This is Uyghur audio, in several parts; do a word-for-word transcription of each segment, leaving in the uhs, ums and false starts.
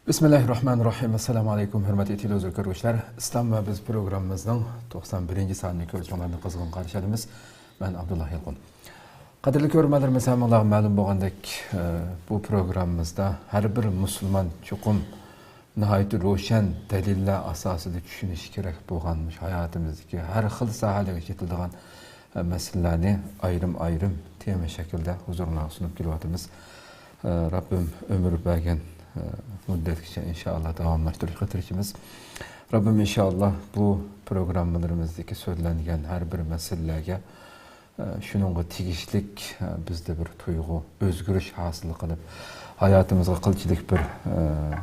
بىسمىللاھىررەھمانىررەھىم. ئەسسالامۇ ئەلەيكۇم، ھۆرمەتلىك تېلېۋىزور كۆرگۈچىلەر. ئىسلام ۋە بىز پروگراممىمىزنىڭ توقسان بىرىنچى سانىنى كۆرۈشۈڭلارنى قىزغىن قارشى ئالىمىز. مەن ئابدۇللا يالقۇن. قەدىرلىك كۆرۈرمەنلىرىمىز، ھەممىڭلارغا مەلۇم بولغاندەك، ئە، بۇ پروگراممىمىزدا ھەر بىر مۇسۇلمان چوقۇم ناھايىتى روشەن دەلىللەر ئاساسىدا چۈشىنىشى كېرەك بولغان مۇشۇ ھاياتىمىزدىكى ھەر خىل ساھەلەرگە چېتىلىدىغان، ئە، مەسىلىلەرنى ئايرىم-ئايرىم تېما شەكلىدە ھۇزۇرۇڭلارغا سۇنۇپ كېلىۋاتىمىز. ئە، رەببىم ئۆمۈر بەرگەن، ئە، مۇددەتكىچە ئىنشائاللا داۋاملاشتۇرۇشقا تىرىشىمىز. رەببىم ئىنشائاللا بۇ پروگراممىلىرىمىزدىكى سۆزلەنگەن ھەر بىر مەسىلىلەرگە، ئە، شۇنىڭغا تېگىشلىك، ئە، بىزدە بىر تۇيغۇ، ئۆزگىرىش ھاسىل قىلىپ، ھاياتىمىزغا قىلچىلىك بىر، ئە،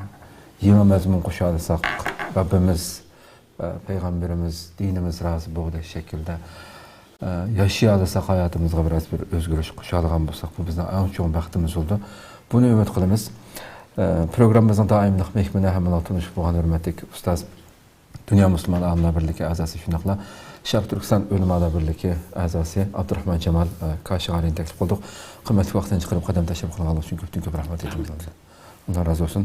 يېڭى مەزمۇن قوشالىساق، رەببىمىز، ئە، پەيغەمبىرىمىز، دىنىمىز رازى بولغۇدەك شەكىلدە، ئە، ياشىيالىساق، ھاياتىمىزغا بىراز بىر ئۆزگىرىش قوشالىغان بولساق، بۇ بىزنىڭ ئەڭ چوڭ بەختىمىز بولىدۇ. بۇنى ئۈمىد قىلىمىز. ئە، پروگراممىمىزنىڭ دائىملىق مېھمىنى، ھەممىڭلار تونۇش بولغان ھۆرمەتلىك ئۇستاز، دۇنيا مۇسۇلمان ئالىملار بىرلىكى ئەزاسى، شۇنداقلا شەرقىي تۈركىستان ئۆلىمالار بىرلىكى ئەزاسى ئابدۇراخمان جامال، ئە، كاشىغارىنى تەكلىپ قىلدۇق. قىممەتلىك ۋاقتىنى چىقىرىپ قەدەم تەشرىپ قىلغانلىقى ئۈچۈن كۆپتىن كۆپ رەھمەت ئېيتىمىز. ئاللا رازى بولسۇن.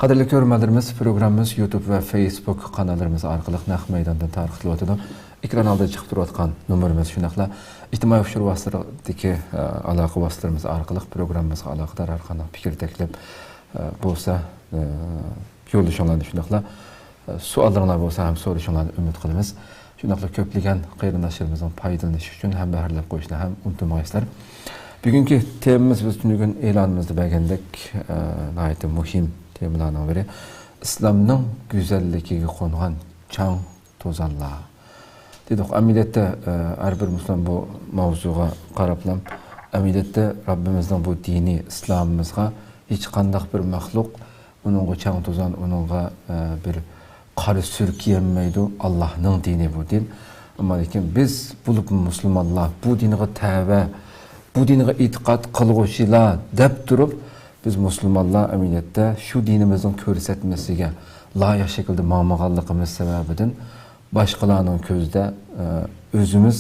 قەدىرلىك كۆرۈرمەنلىرىمىز، پروگراممىمىز يۇتۇب ۋە فېيسبۇك قاناللىرىمىز ئارقىلىق نەق مەيداندىن تارقىتىلىۋاتىدۇ. ئېكران ئالدىدا چىقىپ تۇرۇۋاتقان نومۇرىمىز، شۇنداقلا ئىجتىمائىي ئۇچۇر ۋاسىتىلىرىدىكى، ئە، ئالاقە ۋاسىتىلىرىمىز ئارقىلىق پروگراممىمىزغا ئالاقىدار ھەر قانداق پىكىر، تەكلىپ، ئە، بولسا، ئە، يوللىشىڭلارنى، شۇنداقلا، ئە، سوئاللىرىڭلار بولسا ھەم سورىشىڭلارنى ئۈمىد قىلىمىز. شۇنداقلا كۆپلىگەن قېرىنداشلىرىمىزنىڭ پايدىلىنىشى ئۈچۈن ھەم بەھرىلەپ قويۇشنى ھەم ئۇنتۇمىغايسىلەر. بۈگۈنكى تېمىمىز، بىز تۈنۈگۈن ئېلانىمىزدا بەرگەندەك، ئە، ناھايىتى مۇھىم تېمىلارنىڭ بىرى، ئىسلامنىڭ گۈزەللىكىگە قونغان چاڭ توزانلار دېدۇق. ئەمەلىيەتتە، ئە، ھەر بىر مۇسۇلمان بۇ ماۋزۇغا قاراپلا، ئەمەلىيەتتە رەببىمىزنىڭ بۇ دىنى ئىسلامىمىزغا ھېچقانداق بىر مەخلۇق ئۇنىڭغا چاڭ توزان، ئۇنىڭغا، ئە، بىر قارا سۈر كىيەلمەيدۇ. ئاللانىڭ دىنى بۇ دىن. ئەمما لېكىن بىز بولۇپ مۇسۇلمانلار بۇ دىنغا تەۋە، بۇ دىنغا ئېتىقاد قىلغۇچىلار دەپ تۇرۇپ، بىز مۇسۇلمانلار ئەمەلىيەتتە شۇ دىنىمىزنىڭ كۆرسەتمىسىگە لايىق شەكىلدە ماڭمىغانلىقىمىز سەۋەبىدىن باشقىلارنىڭ كۆزىدە، ئە، ئۆزىمىز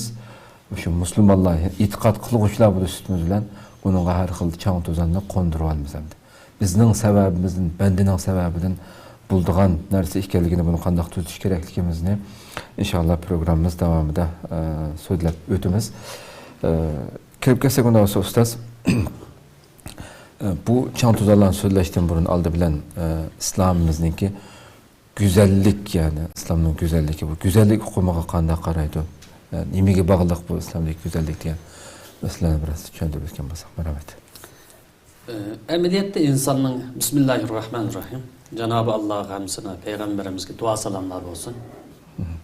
شۇ مۇسۇلمانلار، ئېتىقاد قىلغۇچىلار بولۇش سۈپىتىمىز بىلەن ئۇنىڭغا ھەر خىل چاڭ توزاننى قوندۇرۇۋالىمىز ئەمدى. بىزنىڭ سەۋەبىمىزدىن، بەندىنىڭ سەۋەبىدىن بولىدىغان نەرسە ئىكەنلىكىنى، بۇنى قانداق تۈزىتىش كېرەكلىكىمىزنى ئىنشاللا پروگراممىمىز داۋامىدا، ئە، سۆزلەپ ئۆتىمىز. ئە، كىرىپ كەتسەك ئۇنداق بولسا، ئۇستاز، ئە، بۇ چاڭ توزانلارنى سۆزلەشتىن بۇرۇن ئالدى بىلەن، ئە، ئىسلامىمىزنىڭكى گۈزەللىك، يەنى ئىسلامنىڭ گۈزەللىكى، بۇ گۈزەللىك ئۇقۇمىغا قانداق قارايدۇ؟ ئە، نېمىگە باغلىق بۇ ئىسلامدىكى گۈزەللىك دېگەن مەسىلىنى بىراز چۈشەندۈرۈپ ئۆتكەن بولساق، مەرھەمەت. ئە، ئەمەلىيەتتە ئىنساننىڭ، بىسمىللاھىررەھمانىررەھىم، جانابى ئاللاغا ھەمسىنى پەيغەمبىرىمىزگە دۇئا سالاملار بولسۇن. مم.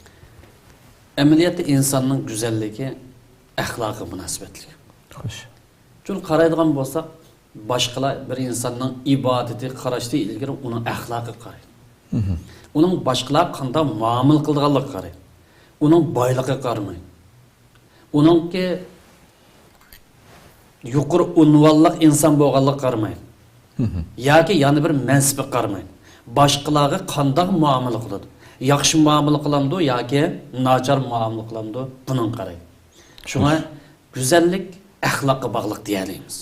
ئەمەلىيەتتە ئىنساننىڭ گۈزەللىكى ئەخلاقىغا مۇناسىۋەتلىك. خوش. چۈنكى قارايدىغان بولساق، باشقىلار بىر ئىنساننىڭ ئىبادىتىگە قاراشتىن ئىلگىرى ئۇنىڭ ئەخلاقىغا قارايدۇ. مم. ئۇنىڭ باشقىلارغا قانداق مۇئامىلە قىلىدىغانلىقىغا قارايدۇ. ئۇنىڭ بايلىقىغا قارىمايدۇ. ئۇنىڭكى يۇقىرى ئۇنۋانلىق ئىنسان بولغانلىقىغا قارىمايدۇ. مم. ياكى يەنە بىر مەنسىپىگە قارىمايدۇ. باشقىلارغا قانداق مۇئامىلە قىلىدۇ؟ ياخشى مۇئامىلە قىلامدۇ ياكى ناچار مۇئامىلە قىلامدۇ؟ بۇنىڭغا قارايدۇ. شۇڭا گۈزەللىك ئەخلاققا باغلىق دېيەلەيمىز.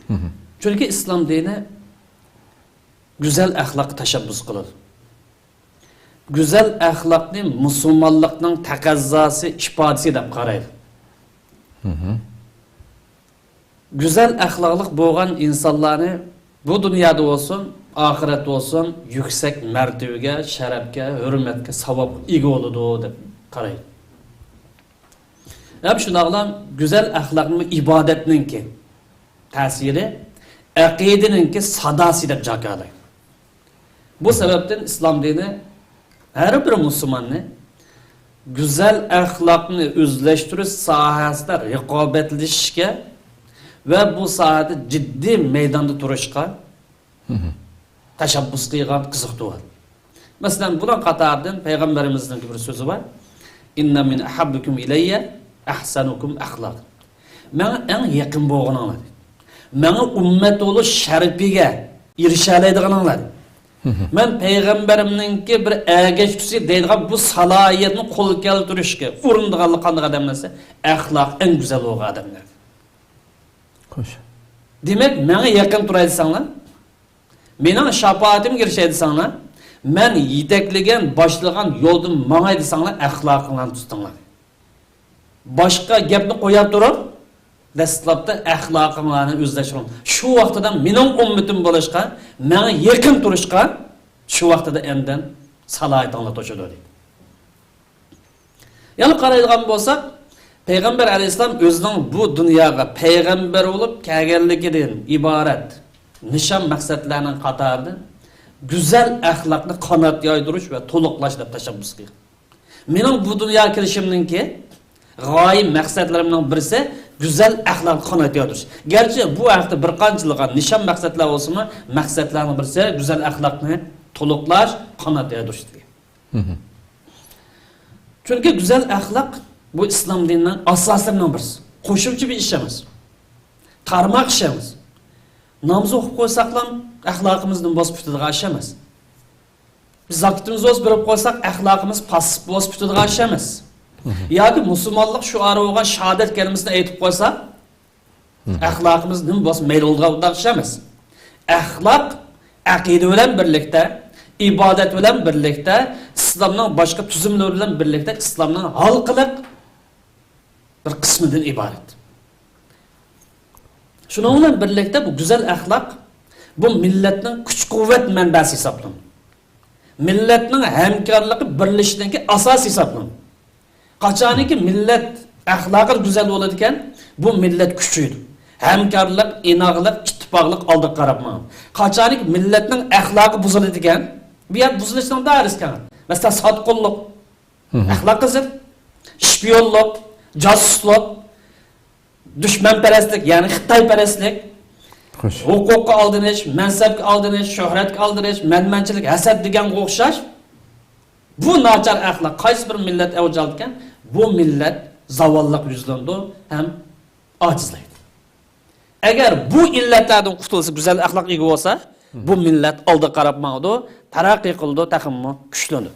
مم. چۈنكى ئىسلام دىنى گۈزەل ئەخلاققا تەشەببۇس قىلىدۇ. گۈزەل ئەخلاقنى مۇسۇلمانلىقنىڭ تەقەززاسى، ئىپادىسى دەپ قارايدۇ. مم. گۈزەل ئەخلاقلىق بولغان ئىنسانلارنى بۇ دۇنيادا بولسۇن، ئاخىرەتتە بولسۇن، يۈكسەك مەرتىۋىگە، شەرەپكە، ھۆرمەتكە، ساۋابقا ئىگە بولىدۇ دەپ قارايدۇ. ھەم شۇنداقلا گۈزەل ئەخلاقمۇ ئىبادەتنىڭكى تەسىرى، ئەقىدىنىڭكى ساداسى دەپ جاكارلايدۇ. بۇ سەۋەبتىن ئىسلام دىنى ھەر بىر مۇسۇلماننى گۈزەل ئەخلاقنى ئۆزلەشتۈرۈش ساھەسىدە رىقابەتلىشىشكە ۋە بۇ ساھەدە جىددىي مەيداندا تۇرۇشقا مم. تەشەببۇس قىلغان، قىزىقتۇرغان. مەسىلەن، بۇلار قاتارىدىن پەيغەمبىرىمىزنىڭ بىر سۆزى بار. «ئىننە مىن ئەھەببىكۇم ئىلەييە ئەھسەنۇكۇم ئەخلاق.» ماڭا ئەڭ يېقىن بولغىنىڭلار، دەيدۇ. ماڭا ئۈممەت بولۇش شەرىپىگە ئېرىشەلەيدىغىنىڭلار، دەيدۇ. مم. مەن پەيغەمبىرىمنىڭكى بىر ئەگەشكۈسى دەيدىغان بۇ سالاھىيەتنى قولغا كەلتۈرۈشكە ئۇرۇنىدىغانلار قانداق ئادەملەر دېسە، ئەخلاقى ئەڭ گۈزەل بولغان ئادەملەر. خوش. دېمەك، ماڭا يېقىن تۇراي دېسەڭلار، مېنىڭ شاپائىتىمگە ئېرىشەي دېسەڭلار، مەن يېتەكلىگەن، باشلىغان يولدىن ماڭاي دېسەڭلار، ئەخلاقىڭلارنى تۇتۇڭلار. باشقا گەپنى قويۇپ تۇرۇپ، دەسلەپتە ئەخلاقىڭلارنى ئۆزلەشتۈرۈڭ. شۇ ۋاقتىدا مېنىڭ ئۈممىتىم بولۇشقا، ماڭا يېقىن تۇرۇشقا، شۇ ۋاقتىدا ئەمدى سالاھىيىتىڭلار توشىدۇ، دېدى. يەنە قارايدىغان بولساق، پەيغەمبەر ئەلەيھىسسالام ئۆزىنىڭ بۇ دۇنياغا پەيغەمبەر بولۇپ كەلگەنلىكىدىن ئىبارەت نىشان مەقسەتلەرنىڭ قاتارىدا گۈزەل ئەخلاقنى قانات يايدۇرۇش ۋە تولۇقلاش دەپ تەشەببۇس قىلغان. مېنىڭ بۇ دۇنياغا كېلىشىمنىڭكى غايە مەقسەتلىرىمنىڭ بىرسى گۈزەل ئەخلاقنى قانات يايدۇرۇش. گەرچە بۇ ھەقتە بىر قانچىلىغان نىشان مەقسەتلەر بولسىمۇ، مەقسەتلەرنىڭ بىرسى گۈزەل ئەخلاقنى تولۇقلاش، قانات يايدۇرۇش دېگەن. چۈنكى گۈزەل ئەخلاق بۇ ئىسلام دىنىنىڭ ئاساسلىرىنىڭ بىرسى. قوشۇمچە بىر ئىش ئەمەس. تارماق ئىش ئەمەس. ناماز ئوقۇپ قويساقلا ئەخلاقىمىز نېمە بولسا پۈتىدىغان ئىش ئەمەس. بىز زاكىتىمىز بولسا بېرىپ قويساق، ئەخلاقىمىز پاسسىپ بولسا پۈتىدىغان ئىش ئەمەس. ياكى مۇسۇلمانلىق شوئارى بولغان شاھادەت كەلىمىسىنى ئېيتىپ قويساق، ئەخلاقىمىز نېمە بولسا مەيلى بولىدىغان ئىش ئەمەس. ئەخلاق ئەقىدە بىلەن بىرلىكتە، ئىبادەت بىلەن بىرلىكتە، ئىسلامنىڭ باشقا تۈزۈملىرى بىلەن بىرلىكتە ئىسلامنىڭ ھالقىلىق بىر قىسمىدىن ئىبارەت. شۇنىڭ بىلەن بىرلىكتە بۇ گۈزەل ئەخلاق بۇ مىللەتنىڭ كۈچ-قۇۋۋەت مەنبەسى ھېسابلىنىدۇ. مىللەتنىڭ ھەمكارلىقى، بىرلىشىشىنىڭكى ئاساسى ھېسابلىنىدۇ. قاچانكى مىللەت ئەخلاقى گۈزەل بولىدىكەن، بۇ مىللەت كۈچىيىدۇ. ھەمكارلىق، ئىناقلىق، ئىتتىپاقلىق ئالدىغا قاراپ ماڭىدۇ. قاچانكى مىللەتنىڭ ئەخلاقى بۇزۇلىدىكەن، بۇ يەر بۇزۇلۇشنىڭ دائىرىسى كەڭ. مەسىلەن، ساتقۇنلۇق، ئەخلاققا زىت، شپىيونلۇق، جاسۇسلۇق، دۈشمەنپەرەسلىك، يەنى خىتايپەرەسلىك، خوش. ھوقۇققا ئالدىنىش، مەنسەپكە ئالدىنىش، شۆھرەتكە ئالدىنىش، مەنمەنچىلىك، ھەسەت دېگەنگە ئوخشاش بۇ ناچار ئەخلاق قايسى بىر مىللەت ئەۋج ئالىدىكەن، بۇ مىللەت زاۋاللىق يۈزلىنىدۇ ھەم ئاجىزلايدۇ. ئەگەر بۇ ئىللەتلەردىن قۇتۇلسا، گۈزەل ئەخلاق ئىگە بولسا، بۇ مىللەت ئالدىغا قاراپ ماڭىدۇ، تەرەققىي قىلىدۇ، تېخىمۇ كۈچلىنىدۇ.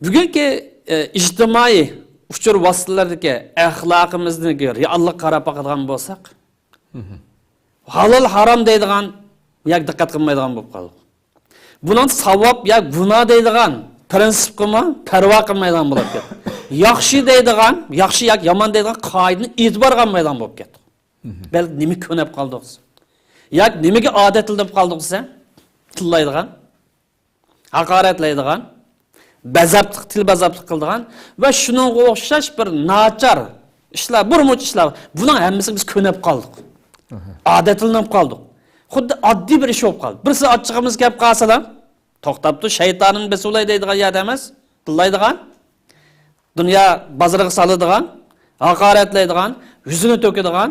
بۈگۈنكى، ئە، ئىجتىمائىي ئۇچۇر ۋاسىتىلىرىدىكى ئەخلاقىمىزنىڭ رېئاللىققا قاراپ باقىدىغان بولساق، ھالال ھارام دەيدىغان ياكى دىققەت قىلمايدىغان بولۇپ قالدۇق. بۇنىڭ ساۋاب يا گۇناھ دەيدىغان پىرىنسىپقىمۇ پەرۋا قىلمايدىغان بولۇپ كەتتۇق. ياخشى دەيدىغان، ياخشى ياكى يامان دەيدىغان قائىدىنى ئېتىبارغا ئالمايدىغان بولۇپ كەتتۇق. بەلكى نېمە كۆنۈپ قالدۇق دېسە، ياكى نېمىگە ئادەتلىنىپ قالدۇق دېسە، تىللايدىغان، ھاقارەتلەيدىغان، بەزەپلىك، تىل بەزەپلىك قىلىدىغان ۋە شۇنىڭغا ئوخشاش بىر ناچار ئىشلار، بىر مۇنچە ئىشلار بار. بۇنىڭ ھەممىسىگە بىز كۆنۈپ قالدۇق. ئادەتلىنىپ قالدۇق. خۇددى ئاددىي بىر ئىش بولۇپ قالدى. بىرسى ئاچچىقىمىز كەپ قالسىلا، توختاپ تۇر، شەيتانىم بېسىۋالاي دەيدىغان يەردە ئەمەس، تىللايدىغان، دۇنيا بازىرىغا سالىدىغان، ھاقارەتلەيدىغان، يۈزىنى تۆكىدىغان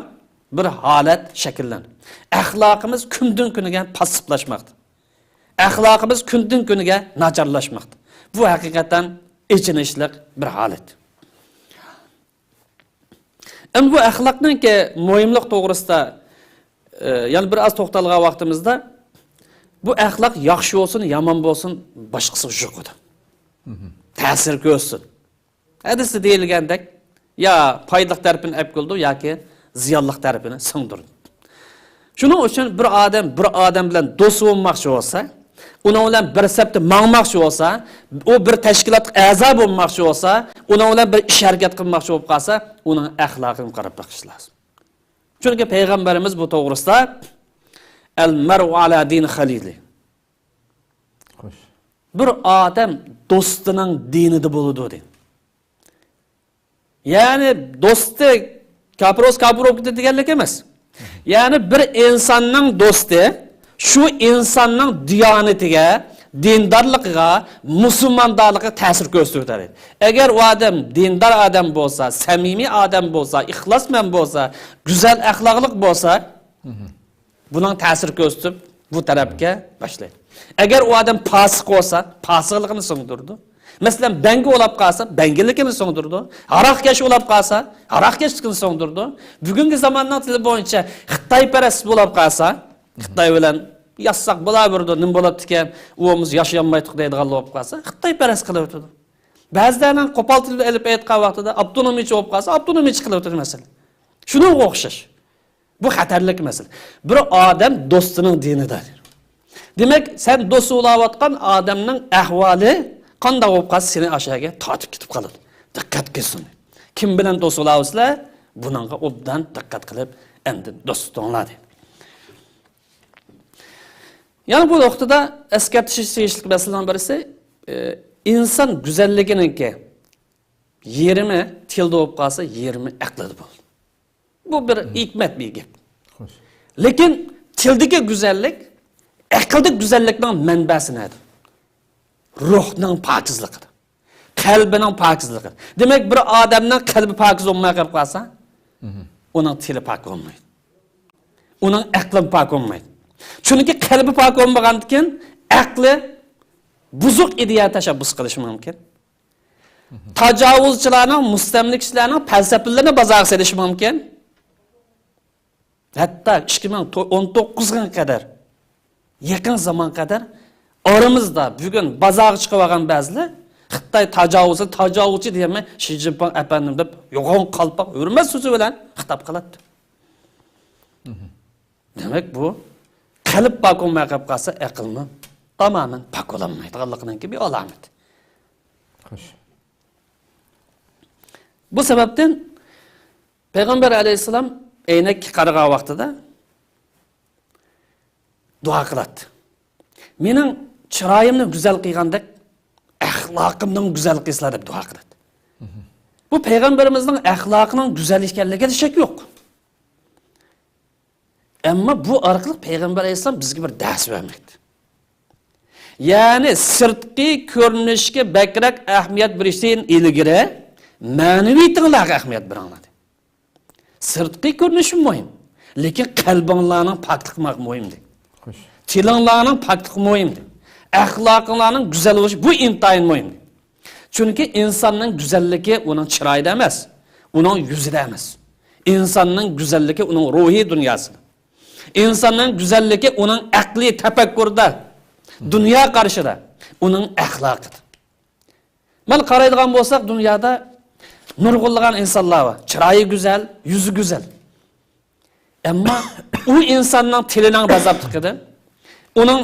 بىر ھالەت شەكىللەندى. ئەخلاقىمىز كۈندىن كۈنگە پاسسىپلاشماقتا. ئەخلاقىمىز كۈندىن كۈنگە ناچارلاشماقتا. بۇ ھەقىقەتەن ئېچىنىشلىق بىر ھالەت. ئەمدى بۇ ئەخلاقنىڭكى مۇھىملىق توغرىسىدا، ئە، يەنە بىر ئاز توختالغان ۋاقتىمىزدا، بۇ ئەخلاق ياخشى بولسۇن، يامان بولسۇن، باشقىسىغا يۇقىدۇ. تەسىر كۆرسۇن. ھەدىستە دېيىلگەندەك، يا پايدىلىق تەرىپىنى ئەپ كېلىدۇ، ياكى زىيانلىق تەرىپىنى سىڭدۈرىدۇ. شۇنىڭ ئۈچۈن بىر ئادەم بىر ئادەم بىلەن دوست بولماقچى بولسا، ئۇنىڭ بىلەن بىر سەپتە ماڭماقچى بولسا، ئۇ بىر تەشكىلاتقا ئەزا بولماقچى بولسا، ئۇنىڭ بىلەن بىر ئىش ھەرىكەت قىلماقچى بولۇپ قالسا، ئۇنىڭ ئەخلاقىغا قاراپ بېقىش لازىم. چۈنكى پەيغەمبىرىمىز بۇ توغرىسىدا، «ئەل مەرئۇ ئەلا دىنى خەلىلى». خوش. بىر ئادەم دوستىنىڭ دىنىدا بولىدۇ، دېدى. يەنى دوستى كاپىر بولسا كاپىر بولۇپ كېتىدۇ دېگەنلىك ئەمەس. يەنى بىر ئىنساننىڭ دوستى شۇ ئىنساننىڭ دىيانىتىگە، دىندارلىقىغا، مۇسۇلماندارلىقىغا تەسىر كۆرسىتىۋېتەلەيدۇ. ئەگەر ئۇ ئادەم دىندار ئادەم بولسا، سەمىمىي ئادەم بولسا، ئىخلاسمەن بولسا، گۈزەل ئەخلاقلىق بولسا، بۇنىڭ تەسىر كۆرسىتىپ، بۇ تەرەپكە باشلايدۇ. ئەگەر ئۇ ئادەم پاسىق بولسا، پاسىقلىقىنى سىڭدۈرىدۇ. مەسىلەن، بەڭگە بولاپ قالسا، بەڭگىلىكىنى سىڭدۈرىدۇ. ھاراقكەش بولاپ قالسا، ھاراقكەشلىكىنى سىڭدۈرىدۇ. بۈگۈنكى زاماننىڭ تىلى بويىچە خىتايپەرەس بولۇپ قالسا، خىتاي بىلەن ياشىساق بولاۋېرىدۇ، نېمە بولاتتىكەن، ئۇ بولمىسا ياشىيالمايتتۇق دەيدىغان بولۇپ قالسا، خىتايپەرەس قىلىۋېتىدۇ. بەزىلەرنىڭ قوپال تىلى ئېلىپ ئېيتقان ۋاقتىدا ئاپتونومىيچى بولۇپ قالسا، ئاپتونومىيچى قىلىۋېتىدۇ مەسىلەن. شۇنىڭغا ئوخشاش. بۇ خەتەرلىك مەسىلە. بىر ئادەم دوستىنىڭ دىنىدا. دېمەك، سەن دوست بولاۋاتقان ئادەمنىڭ ئەھۋالى قانداق بولۇپ قالسا، سېنى ئاشۇ يەرگە تارتىپ كېتىپ قالىدۇ. دىققەت قىلسۇن. كىم بىلەن دوست بولاۋاتىسىلەر، بۇنىڭغا ئوبدان دىققەت قىلىپ، ئەمدى دوست تۇتۇڭلار دەيدۇ. يەنە بۇ نۇقتىدا ئەسكەرتىش تېگىشلىك مەسىلىنىڭ بىرسى، ئى، ئىنسان گۈزەللىكىنىڭكى يېرىمى تىلدا بولۇپ قالسا، يېرىمى ئەقلىدە بولىدۇ. بۇ بىر ھېكمەت بىر گەپ. خوش. لېكىن تىلدىكى گۈزەللىك، ئەقىلدىكى گۈزەللىكنىڭ مەنبەسى نەدە؟ روھنىڭ پاكىزلىقىدا. قەلبىنىڭ پاكىزلىقى. دېمەك، بىر ئادەمنىڭ قەلبى پاكىز بولماي قېلىپ قالسا، ئۇنىڭ تىلى پاك بولمايدۇ. ئۇنىڭ ئەقلى پاك بولمايدۇ. چۈنكى قەلبى پاك بولمىغاندىكىن، ئەقلى بۇزۇق ئىدىيە تەشەببۇس قىلىشى مۇمكىن. تاجاۋۇزچىلارنىڭ، مۇستەملىكىچىلەرنىڭ پەلسەپىلىرىنى بازارغا سېلىشى مۇمكىن. ھەتتا ئىككى مىڭ ئون توققۇزغا قەدەر، يېقىن زامانغا قەدەر ئارىمىزدا بۈگۈن بازارغا چىقىۋالغان بەزىلەر خىتاي تاجاۋۇزى، تاجاۋۇزچى دېيەلمەي، شى جىنپىڭ ئەپەندىم دەپ يوغان قالپاق، ھۆرمەت سۆزى بىلەن خىتاب قىلاتتى. دېمەك، بۇ قەلب پاك بولماي قېلىپ قالسا، ئەقىلمۇ تامامەن پاك بولالمايدىغانلىقىنىڭكى بىر ئالامىتى. خوش. بۇ سەۋەبتىن پەيغەمبەر ئەلەيھىسسالام ئەينەككە قارىغان ۋاقتىدا دۇئا قىلاتتى. مېنىڭ چىرايىمنى گۈزەل قىلغاندەك، ئەخلاقىمنىمۇ گۈزەل قىلسىلا دەپ دۇئا قىلاتتى. بۇ پەيغەمبىرىمىزنىڭ ئەخلاقىنىڭ گۈزەل ئىكەنلىكىدە شەك يوق. ئەمما بۇ ئارقىلىق پەيغەمبەر ئەلەيھىسسالام بىزگە بىر دەرس بەرمەكتە. يەنى سىرتقى كۆرۈنۈشكە بەكرەك ئەھمىيەت بېرىشتىن ئىلگىرى مەنىۋىيىتىڭلارغا ئەھمىيەت بېرىڭلار دېدى. سىرتقى كۆرۈنۈشمۇ مۇھىم، لېكىن قەلبىڭلارنىڭ پاكلىقى مۇھىم دېدى. خوش. تىلىڭلارنىڭ پاكلىقى مۇھىم دېدى. ئەخلاقىڭلارنىڭ گۈزەل بولۇشى، بۇ ئىنتايىن مۇھىم دېدى. چۈنكى ئىنساننىڭ گۈزەللىكى ئۇنىڭ چىرايىدا ئەمەس، ئۇنىڭ يۈزىدە ئەمەس. ئىنساننىڭ گۈزەللىكى ئۇنىڭ روھىي دۇنياسىدا. ئىنساننىڭ گۈزەللىكى ئۇنىڭ ئەقلىي تەپەككۇرىدا، دۇنيا قارىشىدا، ئۇنىڭ ئەخلاقىدا. مانا قارايدىغان بولساق، دۇنيادا نۇرغۇنلىغان ئىنسانلار بار. چىرايى گۈزەل، يۈزى گۈزەل. ئەمما ئۇ ئىنساننىڭ تىلىنىڭ بازاپلىقىدىن، ئۇنىڭ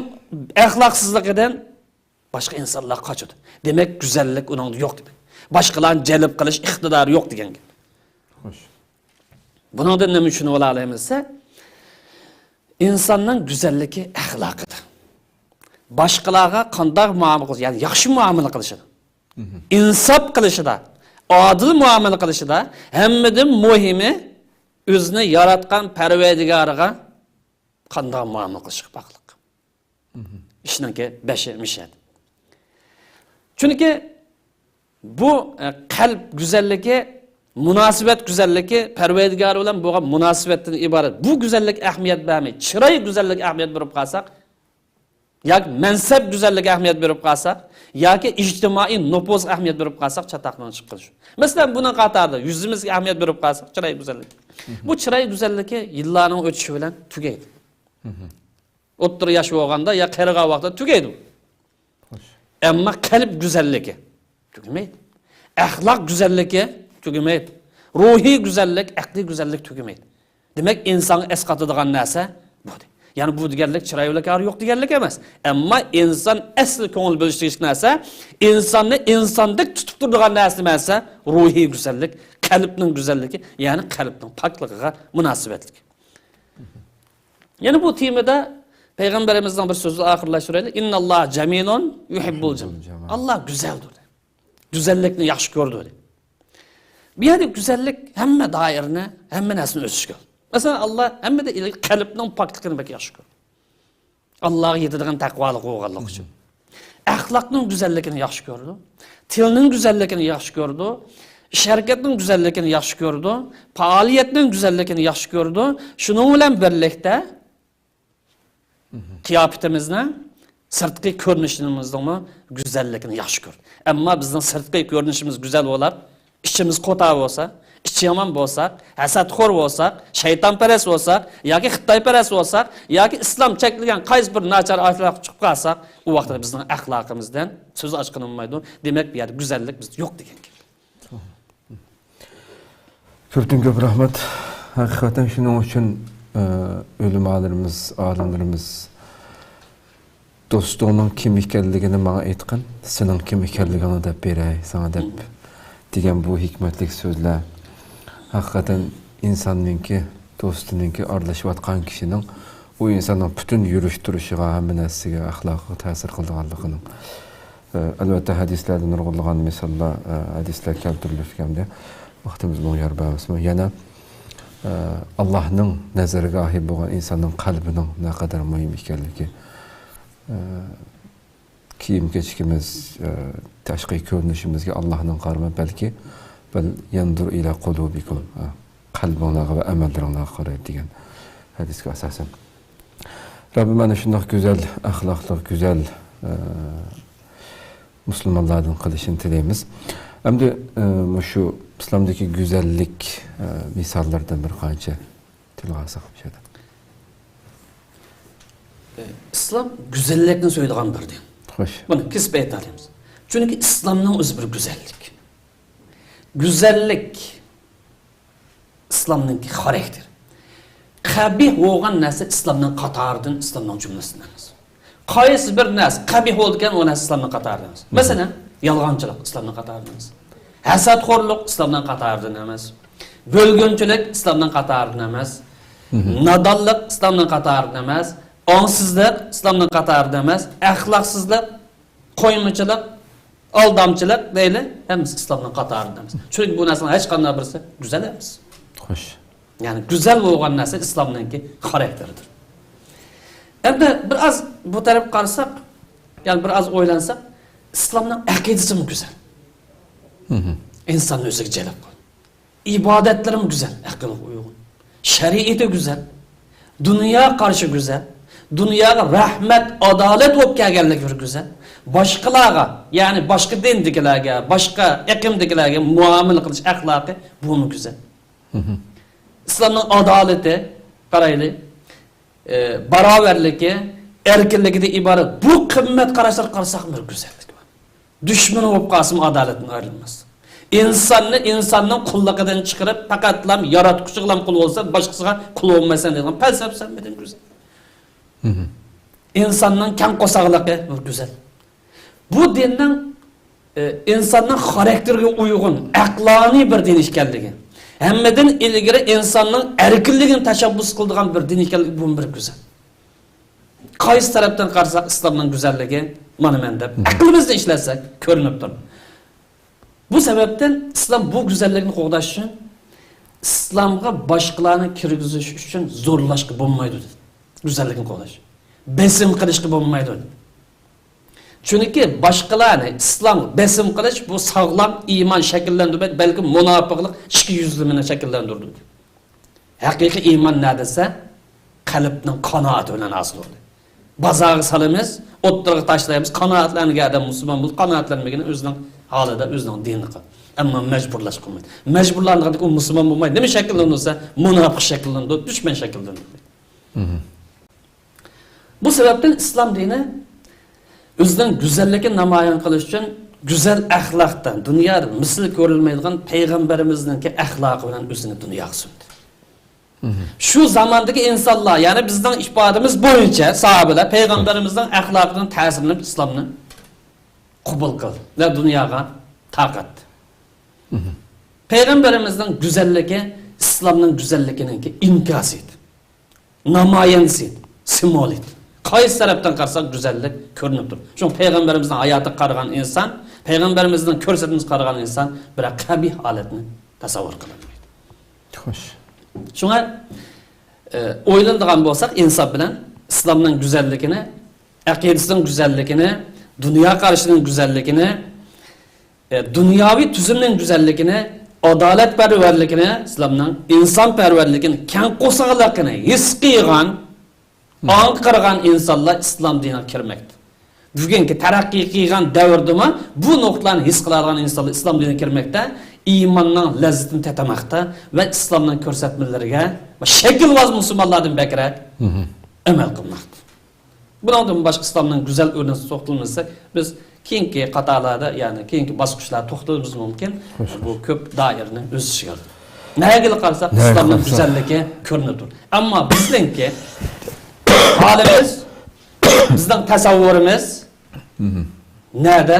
ئەخلاقسىزلىقىدىن باشقا ئىنسانلار قاچىدۇ. دېمەك، گۈزەللىك ئۇنىڭدا يوق دېمەك. باشقىلارنى جەلپ قىلىش ئىقتىدارى يوق دېگەن گەپ. خوش. بۇنىڭدىن نېمە چۈشىنىۋالالايمىز دېسە، ئىنساننىڭ گۈزەللىكى ئەخلاقىدا. باشقىلارغا قانداق مۇئامىلە قىلىش، يەنى ياخشى مۇئامىلە قىلىشىدا، ئىنساپ قىلىشىدا، ئادىل مۇئامىلە قىلىشىدا، ھەممىدىن مۇھىمى ئۆزىنى ياراتقان پەرۋەردىگارىغا قانداق مۇئامىلە قىلىشقا باغلىق. ئىشنىڭكى بېشى مىشەدە. چۈنكى بۇ، ئە، قەلب گۈزەللىكى، مۇناسىۋەت گۈزەللىكى، پەرۋەردىگار بىلەن بولغان مۇناسىۋەتتىن ئىبارەت. بۇ گۈزەللىككە ئەھمىيەت بەرمەي، چىراي گۈزەللىكىگە ئەھمىيەت بېرىپ قالساق، ياكى مەنسەپ گۈزەللىكىگە ئەھمىيەت بېرىپ قالساق، ياكى ئىجتىمائىي نوپۇزغا ئەھمىيەت بېرىپ قالساق، چاتاقنىڭ چىقىشى. مەسىلەن، بۇنىڭ قاتارىدا يۈزىمىزگە ئەھمىيەت بېرىپ قالساق، چىراي گۈزەللىكى. بۇ چىراي گۈزەللىكى يىللارنىڭ ئۆتۈشى بىلەن تۈگەيدۇ. ئوتتۇرا ياش بولغاندا يا قېرىغان ۋاقىتتا تۈگەيدۇ. خوش. ئەمما قەلب گۈزەللىكى تۈگىمەيدۇ. ئەخلاق گۈزەللىكى تۈگىمەيدۇ. روھىي گۈزەللىك، ئەقلىي گۈزەللىك تۈگىمەيدۇ. دېمەك، ئىنسانغا ئەسقاتىدىغان نەرسە بۇ. يەنى بۇ دېگەنلىك چىراي بىلەن كارى يوق دېگەنلىك ئەمەس. ئەمما ئىنسان ئەسلى كۆڭۈل بۆلۈش تېگىشلىك نەرسە، ئىنساننى ئىنساندەك تۇتۇپ تۇرىدىغان نەرسە نېمە دېسە، روھىي گۈزەللىك، قەلبنىڭ گۈزەللىكى، يەنى قەلبنىڭ پاكلىقىغا مۇناسىۋەتلىك. يەنە بۇ تېمىدا پەيغەمبىرىمىزنىڭ بىر سۆزىنى ئاخىرلاشتۇرايلى. «ئىنناللاھە جەمىلۇن يۇھىببۇل جەمال.» ئاللا گۈزەلدۇر. گۈزەللىكنى ياخشى كۆرىدۇ دەيدۇ. بۇ يەردە گۈزەللىك ھەممە دائىرىنى، ھەممە نەرسىنى ئۆز ئىچىگە ئالىدۇ. مەسىلەن، ئاللا ھەممىدىن ئىلگىرى قەلبنىڭ پاكلىقىنى بەك ياخشى كۆرىدۇ. ئاللاغا يېتىدىغان تەقۋالىق بولغانلىقى ئۈچۈن. ئەخلاقنىڭ گۈزەللىكىنى ياخشى كۆرىدۇ. تىلنىڭ گۈزەللىكىنى ياخشى كۆرىدۇ. ئىش-ھەرىكەتنىڭ گۈزەللىكىنى ياخشى كۆرىدۇ. پائالىيەتنىڭ گۈزەللىكىنى ياخشى كۆرىدۇ. شۇنىڭ بىلەن بىرلىكتە، قىياپىتىمىزنىڭ، سىرتقى كۆرۈنۈشىمىزنىڭمۇ گۈزەللىكىنى ياخشى كۆرىدۇ. ئەمما بىزنىڭ سىرتقى كۆرۈنۈشىمىز گۈزەل بولۇپ، ئىچىمىز قوتا بولسا، ئىچى يامان بولساق، ھەسەتخور بولساق، شەيتانپەرەس بولساق، ياكى خىتايپەرەس بولساق، ياكى ئىسلام چەكلىگەن قايسى بىر ناچار ئەخلاققا چىقىپ قالساق، ئۇ ۋاقىتتا بىزنىڭ ئەخلاقىمىزدىن سۆز ئاچقىلى بولمايدۇ. دېمەك، بۇ يەردە گۈزەللىك بىزدە يوق دېگەن گەپ. كۆپتىن كۆپ رەھمەت. ھەقىقەتەن شۇنىڭ ئۈچۈن ئۆلىمالىرىمىز، ئالىملىرىمىز، «دوستۇڭنىڭ كىم ئىكەنلىكىنى ماڭا ئېيتقىن، سېنىڭ كىم ئىكەنلىكىڭنى دەپ بېرەي ساڭا» دەپ دېگەن بۇ ھېكمەتلىك سۆزلەر ھەقىقەتەن ئىنساننىڭكى، دوستىنىڭكى، ئارىلىشىۋاتقان كىشىنىڭ ئۇ ئىنساننىڭ پۈتۈن يۈرۈش تۇرۇشىغا، ھەممە نەرسىگە، ئەخلاقىغا تەسىر قىلىدىغانلىقىنىڭ، ئە، ئەلۋەتتە، ھەدىسلەردە نۇرغۇنلىغان مىساللار، ئە، ھەدىسلەر كەلتۈرۈلۈپ كەلدى. ۋاقتىمىز بۇنىڭغا يار بەرمىسىمۇ، يەنە، ئە، ئاللاھنىڭ نەزەرگاھى بولغان ئىنساننىڭ قەلبىنىڭ نەقەدەر مۇھىم ئىكەنلىكى، ئە، كىيىم-كېچىكىمىز، ئە، تاشقى كۆرۈنۈشىمىزگە ئاللاھنىڭ قارىماي، بەلكى «بەل يەنزۇرۇ ئىلە قۇلۇبىكۇم»، ئە، قەلبىڭلارغا ۋە ئەمەللىرىڭلارغا قارايدۇ دېگەن ھەدىسكە ئاساسەن. رەببىم ئەنە شۇنداق گۈزەل ئەخلاقلىق، گۈزەل، ئە، مۇسۇلمانلاردىن قىلىشىنى تىلەيمىز. ئەمدى، ئە، مۇشۇ ئىسلامدىكى گۈزەللىك، ئە، مىساللىرىدىن بىر قانچە تىلغا ئالساق، مۇشۇ يەردە. ئىسلام گۈزەللىكنى سۆيىدىغان بىر دىن. خوش. بۇنى كېسىپ ئېيتالايمىز. چۈنكى ئىسلامنىڭ ئۆزى بىر گۈزەللىك. گۈزەللىك ئىسلامنىڭكى خاراكتېرى. قەبىھ بولغان نەرسە ئىسلامنىڭ قاتارىدىن، ئىسلامنىڭ جۈملىسىدىن ئەمەس. قايسى بىر نەرسە قەبىھ بولىدىكەن، ئۇ نەرسە ئىسلامنىڭ قاتارىدا ئەمەس. مەسىلەن، يالغانچىلىق ئىسلامنىڭ قاتارىدا ئەمەس. ھەسەتخورلۇق ئىسلامنىڭ قاتارىدىن ئەمەس. بۆلگۈنچىلىك ئىسلامنىڭ قاتارىدىن ئەمەس. نادانلىق ئىسلامنىڭ قاتارىدىن ئەمەس. ئاڭسىزلىق ئىسلامنىڭ قاتارىدىن ئەمەس. ئەخلاقسىزلىق، قويمىچىلىق، ئالدامچىلىق دەيلى، ھەممىسى ئىسلامنىڭ قاتارىدا ئەمەس. چۈنكى بۇ نەرسىنىڭ ھېچقانداق بىرسى گۈزەل ئەمەس. خوش. يەنى گۈزەل بولغان نەرسە ئىسلامنىڭكى خاراكتېرىدۇر. ئەمدى بىر ئاز بۇ تەرەپكە قارىساق، يەنى بىر ئاز ئويلانساق، ئىسلامنىڭ ئەقىدىسىمۇ گۈزەل. ئىنساننى ئۆزىگە جەلپ قىلىدۇ. ئىبادەتلىرىمۇ گۈزەل، ئەقىلگە ئۇيغۇن. شەرىئىتى گۈزەل. دۇنيا قارىشى گۈزەل. دۇنياغا رەھمەت، ئادالەت بولۇپ كەلگەنلىكى بىر گۈزەل. باشقىلارغا، يەنى باشقا دىندىكىلەرگە، باشقا ئېقىمدىكىلەرگە مۇئامىلە قىلىش ئەخلاقى، بۇمۇ گۈزەل. ئىسلامنىڭ ئادالىتى، قارايلى، ئى، باراۋەرلىكى، ئەركىنلىكىدىن ئىبارەت بۇ قىممەت قاراشلارغا قارىساق، بىر گۈزەللىك بار. دۈشمىنى بولۇپ قالسىمۇ، ئادالەتتىن ئايرىلماس. ئىنساننى ئىنساننىڭ قۇللۇقىدىن چىقىرىپ، پەقەتلا ياراتقۇچىغىلا قۇل بولسا، باشقىسىغا قۇل بولمايسەن دەيدىغان پەلسەپە سەلمىدىن گۈزەل. ئىنساننىڭ كەڭ قورساقلىقى بىر گۈزەل. بۇ دىننىڭ، ئى، ئىنساننىڭ خاراكتېرىگە ئۇيغۇن، ئەقلانىي بىر دىن ئىكەنلىكى، ھەممىدىن ئىلگىرى ئىنساننىڭ ئەركىنلىكىنى تەشەببۇس قىلىدىغان بىر دىن ئىكەنلىكى، بۇمۇ بىر گۈزەل. قايسى تەرەپتىن قارىساق، ئىسلامنىڭ گۈزەللىكى مانا مەن دەپ، ئەقلىمىزنى ئىشلەتسەك، كۆرۈنۈپ تۇرىدۇ. بۇ سەۋەبتىن ئىسلام بۇ گۈزەللىكنى قوغداش ئۈچۈن، ئىسلامغا باشقىلارنى كىرگۈزۈش ئۈچۈن زورلاشقا بولمايدۇ، دېدى. گۈزەللىكنى قوغداش. بېسىم قىلىشقا بولمايدۇ، دېدى. چۈنكى باشقىلارنى ئىسلامغا بېسىم قىلىش، بۇ ساغلام ئىمان شەكىللەندۈرمەيدۇ، بەلكى مۇناپىقلىق، ئىچكى يۈزلىمىنى شەكىللەندۈرىدۇ. ھەقىقىي ئىمان نەدە دېسە، قەلبنىڭ قانائىتى بىلەن ھاسىل بولىدۇ. بازارغا سالىمىز، ئوتتۇرىغا تاشلايمىز، قانائەتلەنگەن ئادەم مۇسۇلمان بولىدۇ، قانائەتلەنمىگىنى ئۆزىنىڭ ھالىدا، ئۆزىنىڭ دىنىدا قىلىدۇ. ئەمما مەجبۇرلاش قىلمايدۇ. مەجبۇرلانغاندا ئۇ مۇسۇلمان بولمايدۇ. نېمە شەكىللىنىدۇ دېسە، مۇناپىق شەكىللىنىدۇ، دۈشمەن شەكىللىنىدۇ. بۇ سەۋەبتىن ئىسلام دىنى ئۆزىنىڭ گۈزەللىكىنى نامايان قىلىش ئۈچۈن گۈزەل ئەخلاقتا، دۇنيادا مىسلى كۆرۈلمەيدىغان پەيغەمبىرىمىزنىڭكى ئەخلاقى بىلەن ئۆزىنى دۇنياغا سۇندى. شۇ زاماندىكى ئىنسانلار، يەنى بىزنىڭ ئىپادىمىز بويىچە ساھابىلەر پەيغەمبىرىمىزنىڭ ئەخلاقىدىن تەسىرلىنىپ ئىسلامنى قوبۇل قىلدى ۋە دۇنياغا تارقاتتى. پەيغەمبىرىمىزنىڭ گۈزەللىكى ئىسلامنىڭ گۈزەللىكىنىڭكى ئىنكاسى ئىدى. نامايەندىسى، سىمۋولى. قايسى تەرەپتىن قارىساق گۈزەللىك كۆرۈنۈپ تۇرىدۇ. شۇڭا پەيغەمبىرىمىزنىڭ ھاياتىغا قارىغان ئىنسان، پەيغەمبىرىمىزنىڭ كۆرسەتمىسىگە قارىغان ئىنسان بىرەر قەبىھ ھالەتنى تەسەۋۋۇر قىلالمايدۇ. خوش. شۇڭا، ئە، ئويلىنىدىغان بولساق ئىنساپ بىلەن ئىسلامنىڭ گۈزەللىكىنى، ئەقىدىسىنىڭ گۈزەللىكىنى، دۇنيا قارىشىنىڭ گۈزەللىكىنى، ئە، دۇنياۋى تۈزۈمنىڭ گۈزەللىكىنى، ئادالەتپەرۋەرلىكىنى، ئىسلامنىڭ ئىنسانپەرۋەرلىكىنى، كەڭ قورساقلىقىنى ھېس قىلغان، ئاڭقىرغان ئىنسانلار ئىسلام دىنىغا كىرمەكتە. بۈگۈنكى تەرەققىي قىلغان دەۋردىمۇ بۇ نۇقتىلارنى ھېس قىلىدىغان ئىنسانلار ئىسلام دىنىغا كىرمەكتە، ئىماننىڭ لەززىتىنى تېتىماقتا ۋە ئىسلامنىڭ كۆرسەتمىلىرىگە شەكىلۋاز مۇسۇلمانلاردىن بەكرەك ئەمەل قىلماقتا. بۇنىڭدىن باشقا ئىسلامنىڭ گۈزەل ئۆرنىسىگە توختىلىپ ئۆتسەك، بىز كېيىنكى قاتارلاردا، يەنى كېيىنكى باسقۇچلاردا توختىلىشىمىز مۇمكىن. خوش، بۇ خوش. كۆپ دائىرىنى ئۆز ئىچىگە ئالىدۇ. نەگىلا قارىساق، نەگە ئىسلامنىڭ قارىساق. گۈزەللىكى كۆرۈنۈپ تۇرىدۇ. ئەمما بىزنىڭكى ھالىمىز، بىزنىڭ تەسەۋۋۇرىمىز نەدە؟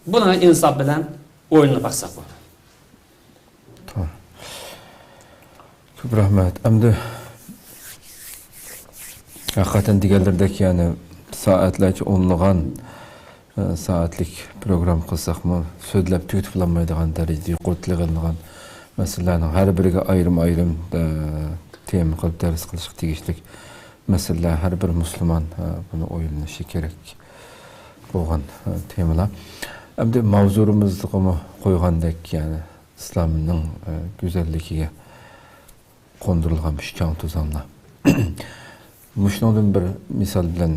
بۇنى ئىنساپ بىلەن ئويلىنىپ باقساق بولىدۇ. توغرا. كۆپ رەھمەت. ئەمدى ھەقىقەتەن دېگەنلىرىدەك، يەنى سائەتلەرچە ئونلىغان، ئە، سائەتلىك پروگرامما قىلساقمۇ، سۆزلەپ تۈگىتىپ بولالمايدىغان دەرىجىدە يۇقىرى تىلغا ئېلىنغان مەسىلىلەرنىڭ ھەر بىرىگە ئايرىم-ئايرىم، ئە، تېما قىلىپ دەرس قىلىشقا تېگىشلىك مەسىلىلەر، ھەر بىر مۇسۇلمان، ئە، بۇنى ئويلىنىشى كېرەك بولغان، ئە، تېمىلار. ئەمدى ماۋزۇمىزغىمۇ قويغاندەك، يەنى ئىسلامنىڭ، ئە، گۈزەللىكىگە قوندۇرۇلغان مۇشۇ چاڭ-توزانلار. مۇشۇنىڭدىن بىر مىسال بىلەن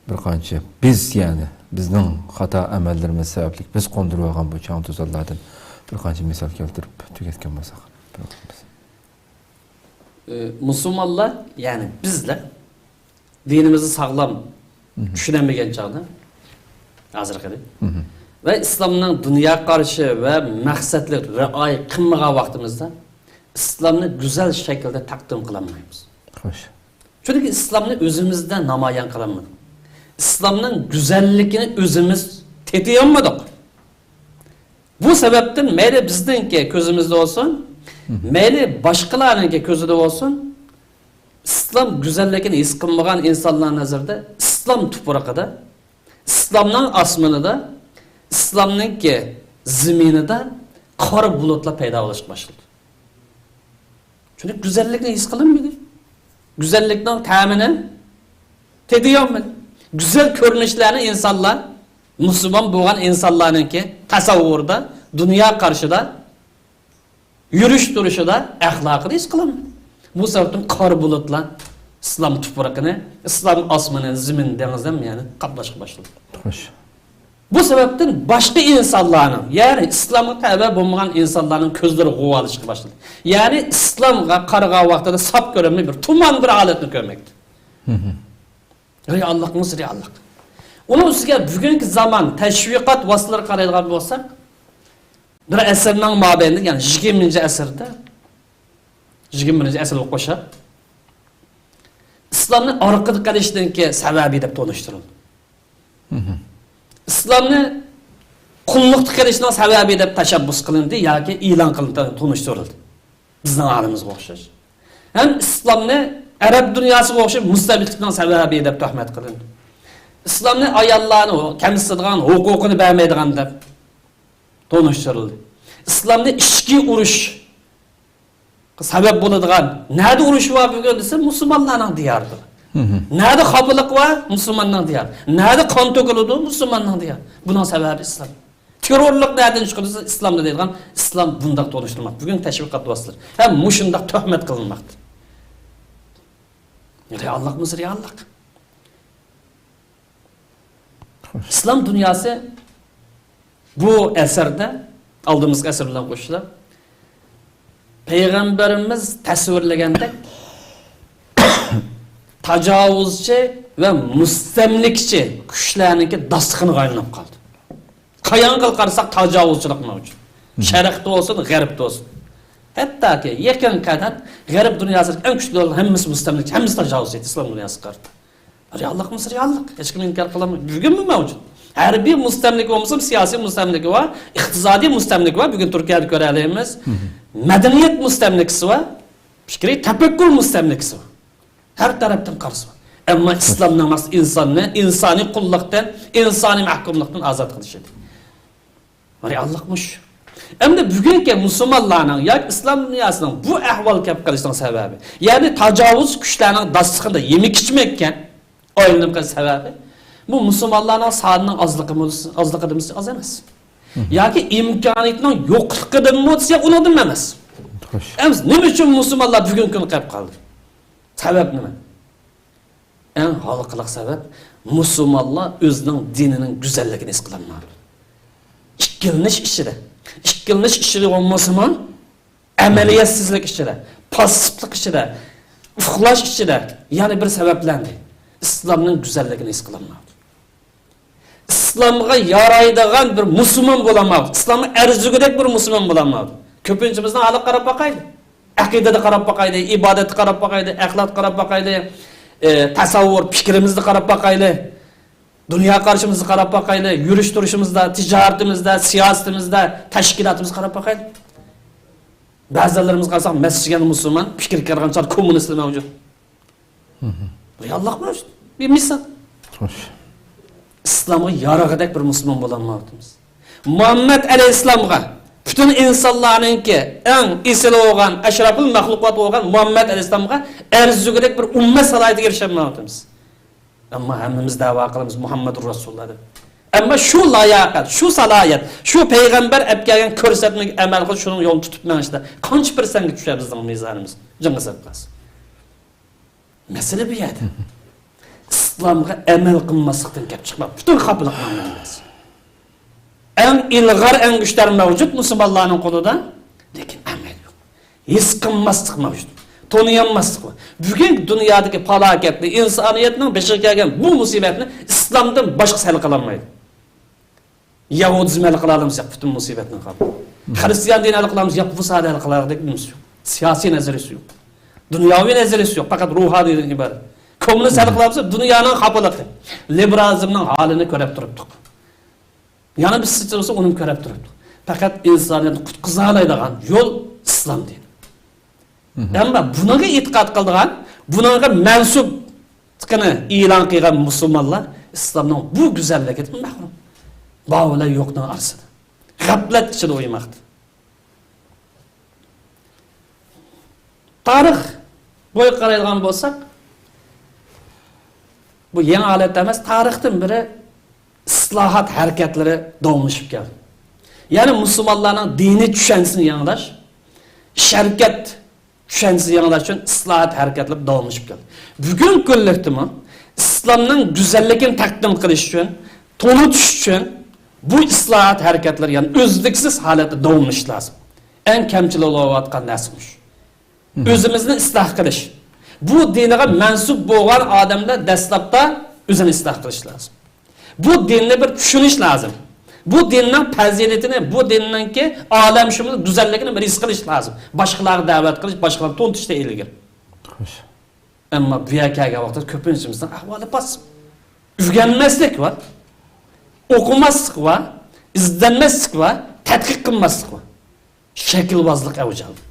بىر قانچە بىز، يەنى بىزنىڭ خاتا ئەمەللىرىمىز سەۋەبلىك بىز قوندۇرۇۋالغان بۇ چاڭ-توزانلاردىن بىر قانچە مىسال كەلتۈرۈپ تۈگەتكەن بولساق. ئى، مۇسۇلمانلار، يەنى بىزلەر دىنىمىزنى ساغلام چۈشىنەلمىگەن چاغدا، ھازىرقىدەك، ۋە ئىسلامنىڭ دۇنيا قارىشى ۋە مەقسەتلىرى رىئايە قىلمىغان ۋاقتىمىزدا ئىسلامنى گۈزەل شەكىلدە تەقدىم قىلالمايمىز. خوش. چۈنكى ئىسلامنى ئۆزىمىزدە نامايان قىلالمىدۇق. ئىسلامنىڭ گۈزەللىكىنى ئۆزىمىز تېتىيالمىدۇق. بۇ سەۋەبتىن مەيلى بىزنىڭكى كۆزىمىزدە بولسۇن، مەيلى باشقىلارنىڭكى كۆزىدە بولسۇن، ئىسلام گۈزەللىكىنى ھېس قىلمىغان ئىنسانلار نەزىرىدە ئىسلام تۇپرىقىدا، ئىسلامنىڭ ئاسمىنىدا، ئىسلامنىڭكى زېمىنىدا قارا بۇلۇتلار پەيدا بولۇشقا باشلىدى. چۈنكى گۈزەللىكنى ھېس قىلالمىدى. گۈزەللىكنىڭ تەمىنى تېتىيالمىدى. گۈزەل كۆرۈنۈشلەرنى ئىنسانلار، مۇسۇلمان بولغان ئىنسانلارنىڭكى تەسەۋۋۇرىدا، دۇنيا قارىشىدا، يۈرۈش تۇرۇشىدا، ئەخلاقىدا ھېس قىلالمىدى. بۇ سەۋەبتىن قارا بۇلۇتلار ئىسلام تۇپرىقىنى، ئىسلام ئاسمىنى، زېمىن، دېڭىزنى يەنى قاپلاشقا باشلىدى. خوش. بۇ سەۋەبتىن باشقا ئىنسانلارنىڭ، يەنى ئىسلامغا تەۋە بولمىغان ئىنسانلارنىڭ كۆزلىرى غۇۋالىشىشقا باشلىدى. يەنى ئىسلامغا قارىغان ۋاقتىدا ساپ كۆرەلمەي، بىر تۇمان بىر ھالەتنى كۆرمەكتە. رېئاللىقىمىز رېئاللىق. ئۇنىڭ ئۈستىگە بۈگۈنكى زامان تەشۋىقات ۋاسىتىلىرىغا قارايدىغان بولساق، بىر ئەسىرنىڭ مابەينىدە، يەنى يىگىرمىنچى ئەسىردە، يىگىرمە بىرىنچى ئەسىرگە قوشاپ، ئىسلامنى ئارقىدا قېلىشنىڭكى سەۋەبى دەپ تونۇشتۇرۇلدى. ئىسلامنى قۇللۇقتا قېلىشنىڭ سەۋەبى دەپ تەشەببۇس قىلىندى ياكى ئېلان قىلىندى، تونۇشتۇرۇلدى. بىزنىڭ ھالىمىزغا ئوخشاش. ھەم ئىسلامنى ئەرەب دۇنياسىغا ئوخشاش مۇستەبىتلىكنىڭ سەۋەبى دەپ تۆھمەت قىلىندى. ئىسلامنى ئاياللارنى كەمسىتىدىغان، ھوقۇقىنى بەرمەيدىغان دەپ تونۇشتۇرۇلدى. ئىسلامنى ئىچكى ئۇرۇش سەۋەب بولىدىغان، نەدە ئۇرۇش بار بۈگۈن دېسە، مۇسۇلمانلارنىڭ دىيارىدا. نەدە خاپىلىق بار؟ مۇسۇلماننىڭ دىيارى. نەدە قان تۆكۈلىدۇ؟ مۇسۇلماننىڭ دىيارى. بۇنىڭ سەۋەبى ئىسلام. تېررورلۇق نەدىن چىقىدۇ دېسە، ئىسلامدا دەيدىغان، ئىسلام بۇنداق تونۇشتۇرماقتا. بۈگۈن تەشۋىقات ۋاسىتىلىرى ھەم مۇشۇنداق تۆھمەت قىلىنماقتا. رېئاللىقمىز رېئاللىق. ئىسلام دۇنياسى بۇ ئەسەردە، ئالدىمىزقى ئەسەر بىلەن قوشۇلۇپ، پەيغەمبىرىمىز تەسۋىرلىگەندەك، تاجاۋۇزچى ۋە مۇستەملىكىچى كۈچلەرنىڭكى داستىخىنىغا ئايلىنىپ قالدى. قايانغا قارىساق تاجاۋۇزچىلىق مەۋجۇت. شەرقتە بولسۇن، غەربتە بولسۇن. ھەتتاكى يېقىن قەدەم غەرب دۇنياسىدىكى ئەڭ كۈچلۈك دۆلەتلەر ھەممىسى مۇستەملىكىچى، ھەممىسى تاجاۋۇزچى ئىسلام دۇنياسىغا قارىتا. رېئاللىقىمىز رېئاللىق. ھېچكىم ئىنكار قىلالمايدۇ. بۈگۈنمۇ مەۋجۇت. ھەربىي مۇستەملىكە بولمىسىمۇ، سىياسىي مۇستەملىكە بار، ئىقتىسادىي مۇستەملىكە بار. بۈگۈن تۈركىيەدە كۆرەلەيمىز. مەدەنىيەت مۇستەملىكىسى بار. پىكرىي تەپەككۇر مۇستەملىكىسى بار. ھەر تەرەپتىن قارىسا بار. ئەمما ئىسلامنىڭ مەقسىتى ئىنساننى ئىنسانىي قۇللۇقتىن، ئىنسانىي مەھكۇملۇقتىن ئازاد قىلىش ئىدى. رېئاللىق مۇشۇ. ئەمدى بۈگۈنكى مۇسۇلمانلارنىڭ ياكى ئىسلام دۇنياسىنىڭ بۇ ئەھۋالغا كەپ قېلىشىنىڭ سەۋەبى، يەنى تاجاۋۇز كۈچلەرنىڭ داستىخىنىدا يېمەك ئىچمەككەن ئايلىنىپ قېلىش سەۋەبى، بۇ مۇسۇلمانلارنىڭ سانىنىڭ ئازلىقىمۇ-، ئازلىقىدىنمۇ ئاز ئەمەس. ياكى ئىمكانىيىتىنىڭ يوقلۇقىدىنمۇ دېسە، ئۇنىڭدىنمۇ ئەمەس. خوش. ئەمىسە نېمە ئۈچۈن مۇسۇلمانلار بۈگۈنكى كۈنگە قېلىپ قالدى؟ سەۋەب نېمە؟ ئەڭ ھالقىلىق سەۋەب، مۇسۇلمانلار ئۆزىنىڭ دىنىنىڭ گۈزەللىكىنى ھېس قىلالمايدۇ. ئىككىلىنىش ئىچىدە. ئىككىلىنىش ئىچىدە بولمىسىمۇ، ئەمەلىيەتسىزلىك ئىچىدە، پاسسىپلىق ئىچىدە، ئۇخلاش ئىچىدە يەنە بىر سەۋەبلەندى. ئىسلامنىڭ گۈزەللىكىنى ھېس قىلالمايدۇ. ئىسلامغا يارايدىغان بىر مۇسۇلمان بولالمايدۇ. ئىسلامغا ئەرزىگۈدەك بىر مۇسۇلمان بولالمايدۇ. كۆپىنچىمىزنىڭ ھالىغا قاراپ باقايلى. ئەقىدىدە قاراپ باقايلى، ئىبادەتتە قاراپ باقايلى، ئەخلاقتا قاراپ باقايلى، ئە، تەسەۋۋۇر، پىكرىمىزدە قاراپ باقايلى، دۇنيا قارىشىمىزدا قاراپ باقايلى، يۈرۈش تۇرۇشىمىزدا، تىجارىتىمىزدە، سىياسىتىمىزدە، تەشكىلاتىمىزغا قاراپ باقايلى. بەزىلىرىمىز قارىساق، مەسچىتكە مۇسۇلمان، پىكىر كەلگەن چاغدا كوممۇنىستلار مەۋجۇت. رېئاللىق مەۋجۇت. بىر مىسال. خوش. ئىسلامغا يارىغۇدەك بىر مۇسۇلمان بولالمايۋاتىمىز. مۇھەممەد ئەلەيھىسسالامغا پۈتۈن ئىنسانلارنىڭكى ئەڭ ئېسىل بولغان، ئەشرەپۇل مەخلۇقات بولغان مۇھەممەد ئەلەيھىسسالامغا ئەرزىگۈدەك بىر ئۈممەت سالاھىيىتىگە ئېرىشەلمەيۋاتىمىز. ئەمما ھەممىمىز دەۋا قىلىمىز مۇھەممەدۇر رەسۇلۇللا دەپ. ئەمما شۇ لاياقەت، شۇ سالاھىيەت، شۇ پەيغەمبەر ئەپ كەلگەن كۆرسەتمىگە ئەمەل قىلىپ، شۇنىڭ يولىنى تۇتۇپ مېڭىشتا قانچە پىرسەنتكە چۈشە بىزنىڭ مىزانىمىز؟ جىڭ ھېساب قىلسا. مەسىلە بۇ يەردە. ئىسلامغا ئەمەل قىلماسلىقتىن كەپ چىقماق پۈتۈن خاپىلىقنىڭ مەنبەسى. ئەڭ ئىلغار، ئەڭ كۈچلۈك مەۋجۇت مۇسۇلمانلارنىڭ قولىدا، لېكىن ئەمەل يوق. ھېس قىلماسلىق مەۋجۇت. تونۇيالماسلىق بار. بۈگۈنكى دۇنيادىكى پالاكەتنى، ئىنسانىيەتنىڭ بېشىغا كەلگەن بۇ مۇسىبەتنى ئىسلامدىن باشقىسى ھەل قىلالمايدۇ. ياھۇدىزم ھەل قىلالامسا، ياق، پۈتۈن مۇسىبەتنى قىلدى. خىرىستىيان دىنى ھەل قىلالامسا، ياق، بۇ ساھەدە ھەل قىلارغۇدەك نېمىسى يوق. سىياسىي نەزەرىيىسى يوق. دۇنياۋى نەزەرىيىسى يوق. پەقەت روھانىيدىن ئىبارەت. كوممۇنىست ھەل قىلالمىسا، دۇنيانىڭ خاپىلىقى. لىبېرالىزمنىڭ ھالىنى كۆرۈپ تۇرۇپتۇق. يەنە بىر سىچىلسا، ئۇنىمۇ كۆرۈپ تۇرۇپتۇق. پەقەت ئىنسانىيەتنى قۇتقۇزالايدىغان يول ئىسلام دىنى. ئەمما بۇنىڭغا ئېتىقاد قىلىدىغان، بۇنىڭغا مەنسۇپلۇقىنى ئېلان قىلغان مۇسۇلمانلار ئىسلامنىڭ بۇ گۈزەللىكىدىن مەھرۇم. بار بىلەن يوقنىڭ ئارىسىدا. غەپلەت ئىچىدە ئوينىماقتا. تارىخ بويىغا قارايدىغان بولساق، بۇ يېڭى ھالەت ئەمەس، تارىختىن بېرى ئىسلاھات ھەرىكەتلىرى داۋاملىشىپ كەلدى. يەنى مۇسۇلمانلارنىڭ دىنىي چۈشەنچىسىنى يېڭىلاش، شەرىئەت چۈشەنچىسىنى يېڭىلاش ئۈچۈن ئىسلاھات ھەرىكەتلىرى داۋاملىشىپ كەلدى. بۈگۈنكى كۈنلۈكتىمۇ ئىسلامنىڭ گۈزەللىكىنى تەقدىم قىلىش ئۈچۈن، تونۇتۇش ئۈچۈن بۇ ئىسلاھات ھەرىكەتلىرى يەنە ئۈزلۈكسىز ھالەتتە داۋاملىشىشى لازىم. ئەڭ كەمچىل بولۇۋاتقان نەرسە مۇشۇ. ئۆزىمىزنى ئىسلاھ قىلىش. بۇ دىنغا مەنسۇپ بولغان ئادەملەر دەسلەپتە ئۆزىنى ئىسلاھ قىلىش لازىم. بۇ دىننى بىر چۈشىنىش لازىم. بۇ دىننىڭ پەزىلىتىنى، بۇ دىننىڭكى ئالەمشۇمۇل گۈزەللىكىنى بىر ھېس قىلىش لازىم. باشقىلارغا دەۋەت قىلىش، باشقىلارنى تونۇتۇشتا ئىلگىرى. خوش. ئەمما بۇ يەرگە كەلگەن ۋاقىتتا كۆپىنچىمىزنىڭ ئەھۋالى پاس. ئۆگەنمەسلىك بار، ئوقۇماسلىق بار، ئىزدەنمەسلىك بار، تەتقىق قىلماسلىق بار. شەكىلۋازلىق ئەۋج ئالدى.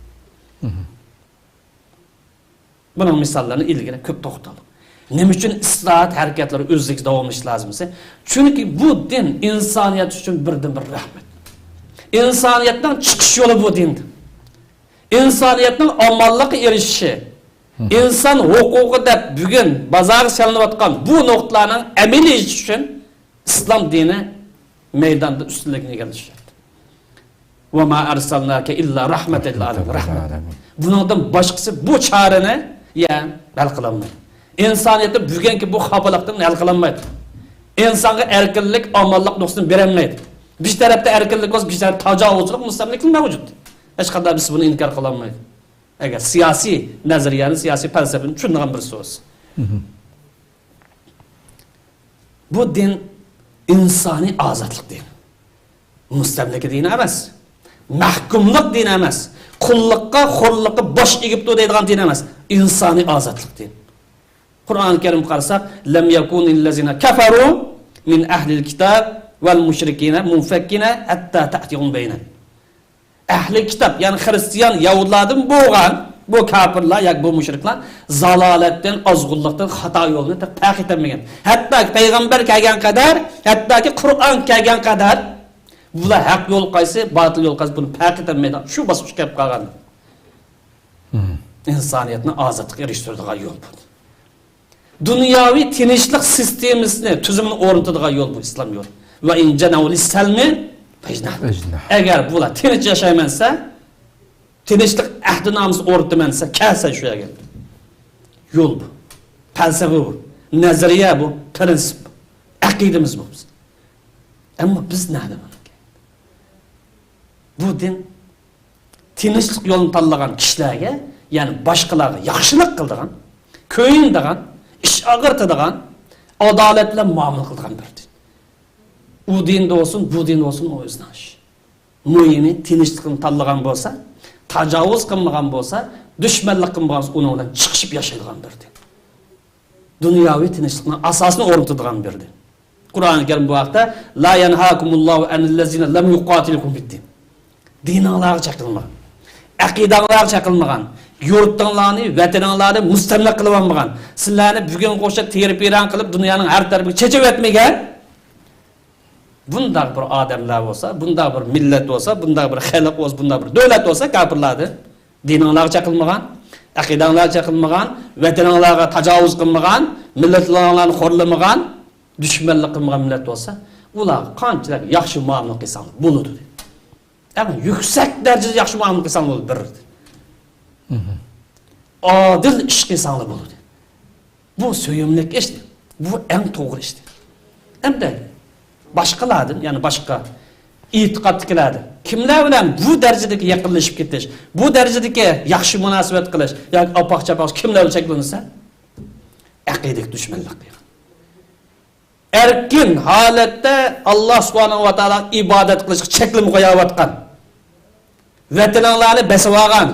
بۇنىڭ مىساللىرىنى ئىلگىرى كۆپ توختالدۇق. نېمە ئۈچۈن ئىسلاھات ھەرىكەتلىرى ئۈزلۈكسىز داۋاملىشىشى لازىم دېسە، چۈنكى بۇ دىن ئىنسانىيەت ئۈچۈن بىردىنبىر رەھمەت. ئىنسانىيەتنىڭ چىقىش يولى بۇ دىندىن. ئىنسانىيەتنىڭ ئامانلىققا ئېرىشىشى، ئىنسان ھوقۇقى دەپ بۈگۈن بازارغا سېلىنىۋاتقان بۇ نۇقتىلارنىڭ ئەمەلىي ئېشىشى ئۈچۈن ئىسلام دىنى مەيداندا ئۈستۈنلۈكنى ئىگىلىشى شەرت. ۋە ما ئەرسەلناكە ئىللا رەھمەتەن لىل ئالەمىن. رەھمەت. بۇنىڭدىن باشقىسى بۇ چارىنى يە ھەل قىلالمايدۇ. ئىنسانىيەتتە بۈگۈنكى بۇ خاپىلىقتىن ھەل قىلالمايدۇ. ئىنسانغا ئەركىنلىك، ئامانلىق نۇقتىسىدىن بېرەلمەيدۇ. بىر تەرەپتە ئەركىنلىك بولسا، بىر تەرەپتە تاجاۋۇزچىلىق، مۇستەملىكىلىك مەۋجۇت. ھېچقانداق بىرسى بۇنى ئىنكار قىلالمايدۇ. ئەگەر سىياسىي نەزەرىيەنى، سىياسىي پەلسەپىنى چۈشىنىدىغان بىرسى بولسا. بۇ دىن ئىنسانىي ئازادلىق دىنى. مۇستەملىكە دىنى ئەمەس. مەھكۇملۇق دىنى ئەمەس. قۇللۇققا، خورلۇققا باش ئېگىپتۇ دەيدىغان دىن ئەمەس. ئىنسانىي ئازادلىق دىنى. قۇرئان كەرىمگە قارىساق، لەم يەكۇنىللەزىنە كەفەرۇ مىن ئەھلىل كىتاب ۋەل مۇشرىكىنە مۇنفەككىنە ھەتتا تەئتىيەھۇمۇل بەينە. ئەھلى كىتاب، يەنى خىرىستىيان، يەھۇدىيلاردىن بولغان بۇ كاپىرلار ياكى بۇ مۇشرىكلار زالالەتتىن، ئازغۇنلۇقتىن، خاتا يولنى پەرق ئېتەلمىگەن. ھەتتاكى پەيغەمبەر كەلگەن قەدەر، ھەتتاكى قۇرئان كەلگەن قەدەر بۇلار ھەق يول قايسى، باتىل يول قايسى، بۇنى پەرق ئېتەلمەيدىغان شۇ باسقۇچقا كەپ قالغان. ئىنسانىيەتنى ئازادلىققا ئېرىشتۈرىدىغان يول بۇ. دۇنياۋى تىنچلىق سىستېمىسىنى، تۈزۈمىنى ئورنىتىدىغان يول بۇ ئىسلام يولى. ۋە ئىن جەنەھۇ لىسسەلمى فەجنەھ. فەجنەھ. ئەگەر بۇلار تىنچ ياشايمەن دېسە، تىنچلىق ئەھدىنامىسى ئورنىتىمەن دېسە، كەلسە شۇ يەرگە. يول بۇ. پەلسەپە بۇ. نەزەرىيە بۇ. پىرىنسىپ بۇ. ئەقىدىمىز بۇ بىزنىڭ. ئەمما بىز نەدە بۇنىڭكى؟ بۇ دىن تىنچلىق يولىنى تاللىغان كىشىلەرگە، يەنى باشقىلارغا ياخشىلىق قىلىدىغان، كۆيۈنىدىغان، ئىچ ئاغرىتىدىغان، ئادالەت بىلەن مۇئامىلە قىلىدىغان بىر دىن. ئۇ دىندا بولسۇن، بۇ دىندا بولسۇن، ئۇ ئۆزىنىڭ ئىشى. مۇھىمى، تىنچلىقنى تاللىغان بولسا، تاجاۋۇز قىلمىغان بولسا، دۈشمەنلىك قىلمىغان بولسا، ئۇنىڭ بىلەن چىقىشىپ ياشايدىغان بىر دىن. دۇنياۋى تىنچلىقنىڭ ئاساسىنى ئورنىتىدىغان بىر دىن. قۇرئانى كەرىم بۇ ھەقتە، لا ينهاكم الله عن الذين لم يقاتلوكم في الدين. دىنىڭلارغا چېقىلمىغان، ئەقىدەڭلارغا چېقىلمىغان، يۇرتۇڭلارنى، ۋەتىنىڭلارنى مۇستەملىكە قىلىۋالمىغان، سىلەرنى بۈگۈنگە ئوخشاپ تېرە-پىرەڭ قىلىپ، دۇنيانىڭ ھەر تەرىپىگە چېچىۋەتمىگەن بۇنداق بىر ئادەملەر بولسا، بۇنداق بىر مىللەت بولسا، بۇنداق بىر خەلق بولسا، بۇنداق بىر دۆلەت بولسا، كاپىرلاردىن، دىنىڭلارغا چېقىلمىغان، ئەقىدەڭلارغا چېقىلمىغان، ۋەتىنىڭلارغا تاجاۋۇز قىلمىغان، مىللەتلىرىڭلارنى خورلىمىغان، دۈشمەنلىك قىلمىغان مىللەت بولسا، ئۇلارغا قانچىلىك ياخشى مۇئامىلە قىلساڭلار بولىدۇ، دېدى. ئەڭ يۈكسەك دەرىجىدە ياخشى مۇئامىلە قىلساڭلار بولىدۇ، بىر، دېدى. ئادىل ئىش قىلساڭلار بولىدۇ. بۇ سۆيۈملۈك ئىش، بۇ ئەڭ توغرا ئىش. ئەمدى باشقىلاردىن، يەنى باشقا ئېتىقادتىكىلاردىن كىملەر بىلەن بۇ دەرىجىدىكى يېقىنلىشىپ كېتىش، بۇ دەرىجىدىكى ياخشى مۇناسىۋەت قىلىش ياكى ئاپاق-چاپاق كىملەر بىلەن چەكلەنسە، ئەقىدىدىكى دۈشمەنلىك قىلغان. ئەركىن ھالەتتە ئاللا سۇبھانەھۇ ۋە تائالاغا ئىبادەت قىلىشقا چەكلىمە قويۇۋاتقان، ۋەتىنىڭلارنى بېسىۋالغان،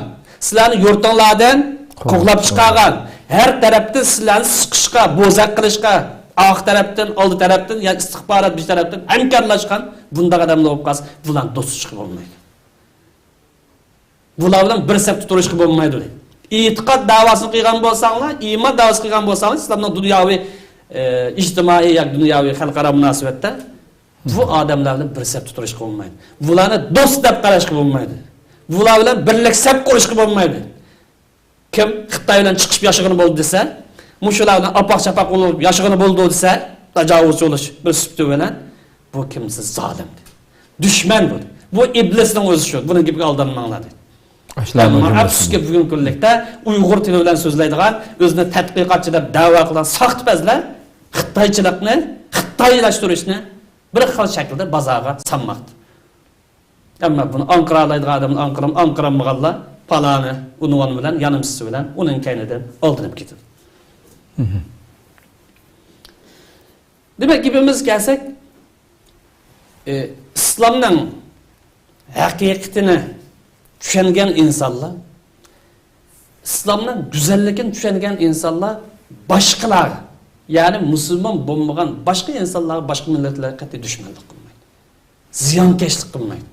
سىلەرنى يۇرتۇڭلاردىن قوغلاپ چىقارغان، ھەر تەرەپتىن سىلەرنى سىقىشقا، بوزەك قىلىشقا، ئارقا تەرەپتىن، ئالدى تەرەپتىن، يا ئىستىخبارات بىر تەرەپتىن ھەمكارلاشقان بۇنداق ئادەملەر بولۇپ قالسا، بۇلارنى دوست تۇتۇشقا بولمايدۇ. بۇلار بىلەن بىر سەپتە تۇرۇشقا بولمايدۇ، دەيدۇ. ئېتىقاد دەۋاسىنى قىلغان بولساڭلار، ئىمان دەۋاسىنى قىلغان بولساڭلار، ئىسلامنىڭ دۇنياۋى، ئە، ئىجتىمائىي ياكى دۇنياۋى خەلقئارا مۇناسىۋەتتە بۇ ئادەملەر بىلەن بىر سەپتە تۇرۇشقا بولمايدۇ. بۇلارنى دوست دەپ قاراشقا بولمايدۇ. بۇلار بىلەن بىرلىك سەپ قۇرۇشقا بولمايدۇ. كىم خىتاي بىلەن چىقىشىپ ياشىغىلى بولدى دېسە، مۇشۇلار بىلەن ئاپاق-چاپاق بولۇپ ياشىغىلى بولىدۇ دېسە، تاجاۋۇزچى بولۇش بىر سۈپىتى بىلەن، بۇ كىم دېسە زالىم، دېدى. دۈشمەن بۇ، دېدى. بۇ ئىبلىسنىڭ ئۆزى شۇ. بۇنىڭ گېپىگە ئالدانماڭلار، دېدى. ئەمما ئەپسۇسكى، بۈگۈنكى كۈنلۈكتە ئۇيغۇر تىلى بىلەن سۆزلەيدىغان، ئۆزىنى تەتقىقاتچى دەپ دەۋا قىلغان ساختىپەزلەر خىتايچىلىقنى، خىتايلاشتۇرۇشنى بىر خىل شەكىلدە بازارغا سالماقتا. ئەمما بۇنى ئاڭقىرالايدىغان ئادەمنى ئاڭقىرام-، ئاڭقىرالمىغانلار پالانى ئۇنۋان بىلەن، يانىمسىسى بىلەن ئۇنىڭ كەينىدىن ئالدىنىپ كېتىدۇ. دېمەك، گېپىمىزگە كەلسەك، ئى، ئىسلامنىڭ ھەقىقىتىنى چۈشەنگەن ئىنسانلار، ئىسلامنىڭ گۈزەللىكىنى چۈشەنگەن ئىنسانلار باشقىلارغا، يەنى مۇسۇلمان بولمىغان باشقا ئىنسانلارغا، باشقا مىللەتلەرگە قەتئىي دۈشمەنلىك قىلمايدۇ. زىيانكەشلىك قىلمايدۇ.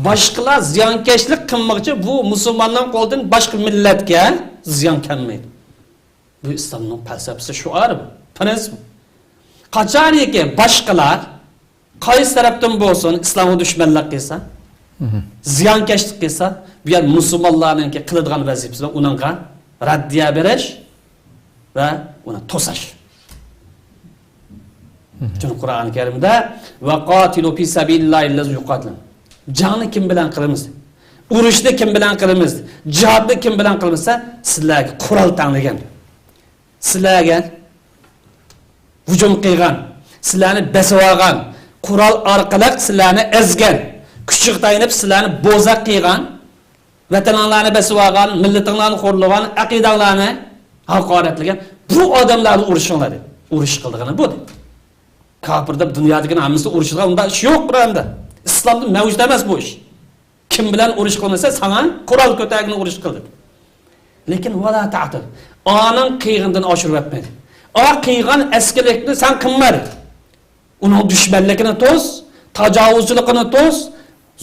باشقىلار زىيانكەشلىك قىلمىغۇچە بۇ مۇسۇلماننىڭ قولىدىن باشقا مىللەتكە زىيان كەلمەيدۇ. بۇ ئىسلامنىڭ پەلسەپىسى، شوئارى بۇ، پرىنسىپى. قاچانكى باشقىلار قايسى تەرەپتىن بولسۇن ئىسلامغا دۈشمەنلىك قىلسا، زىيانكەشلىك قىلسا، بۇ يەر مۇسۇلمانلارنىڭكى قىلىدىغان ۋەزىپىسى بىلەن ئۇنىڭغا رەددىيە بېرىش ۋە ئۇنى توساش. چۈنكى قۇرئان كەرىمدە، «ۋەقاتىلۇ فى سەبىلىللاھىللەزىنە يۇقاتىلۇكۇم.» جەڭنى كىم بىلەن قىلىمىز؟ ئۇرۇشنى كىم بىلەن قىلىمىز؟ جىھادنى كىم بىلەن قىلىمىز دېسە، سىلەرگە قورال تەڭلىگەن. سىلەرگە ھۇجۇم قىلغان، سىلەرنى بېسىۋالغان، قورال ئارقىلىق سىلەرنى ئەزگەن، كۈچىگە تايىنىپ سىلەرنى بوزەك قىلغان، ۋەتىنىڭلارنى بېسىۋالغان، مىللىتىڭلارنى خورلىغان، ئەقىدەڭلارنى ھاقارەتلىگەن بۇ ئادەملەرنى ئۇرۇشۇڭلار، دېدى. ئۇرۇش قىلىدىغىنى بۇ، دېدى. كاپىر دەپ دۇنيادىكىنىڭ ھەممىسى ئۇرۇشىدىغان، ئۇنداق ئىش يوق قۇرئاندا. ئىسلامدا مەۋجۇت ئەمەس بۇ ئىش. كىم بىلەن ئۇرۇش قىلىنسا، ساڭا قورال كۆتەرگىنى ئۇرۇش قىل، دېدى. لېكىن ۋەلا تەئتەد، ئانىڭ قىلغىنىدىن ئاشۇرۇۋەتمە، دېدى. ئا قىلغان ئەسكىلىكنى سەن قىلما، دېدى. ئۇنىڭ دۈشمەنلىكىنى توس، تاجاۋۇزچىلىقىنى توس،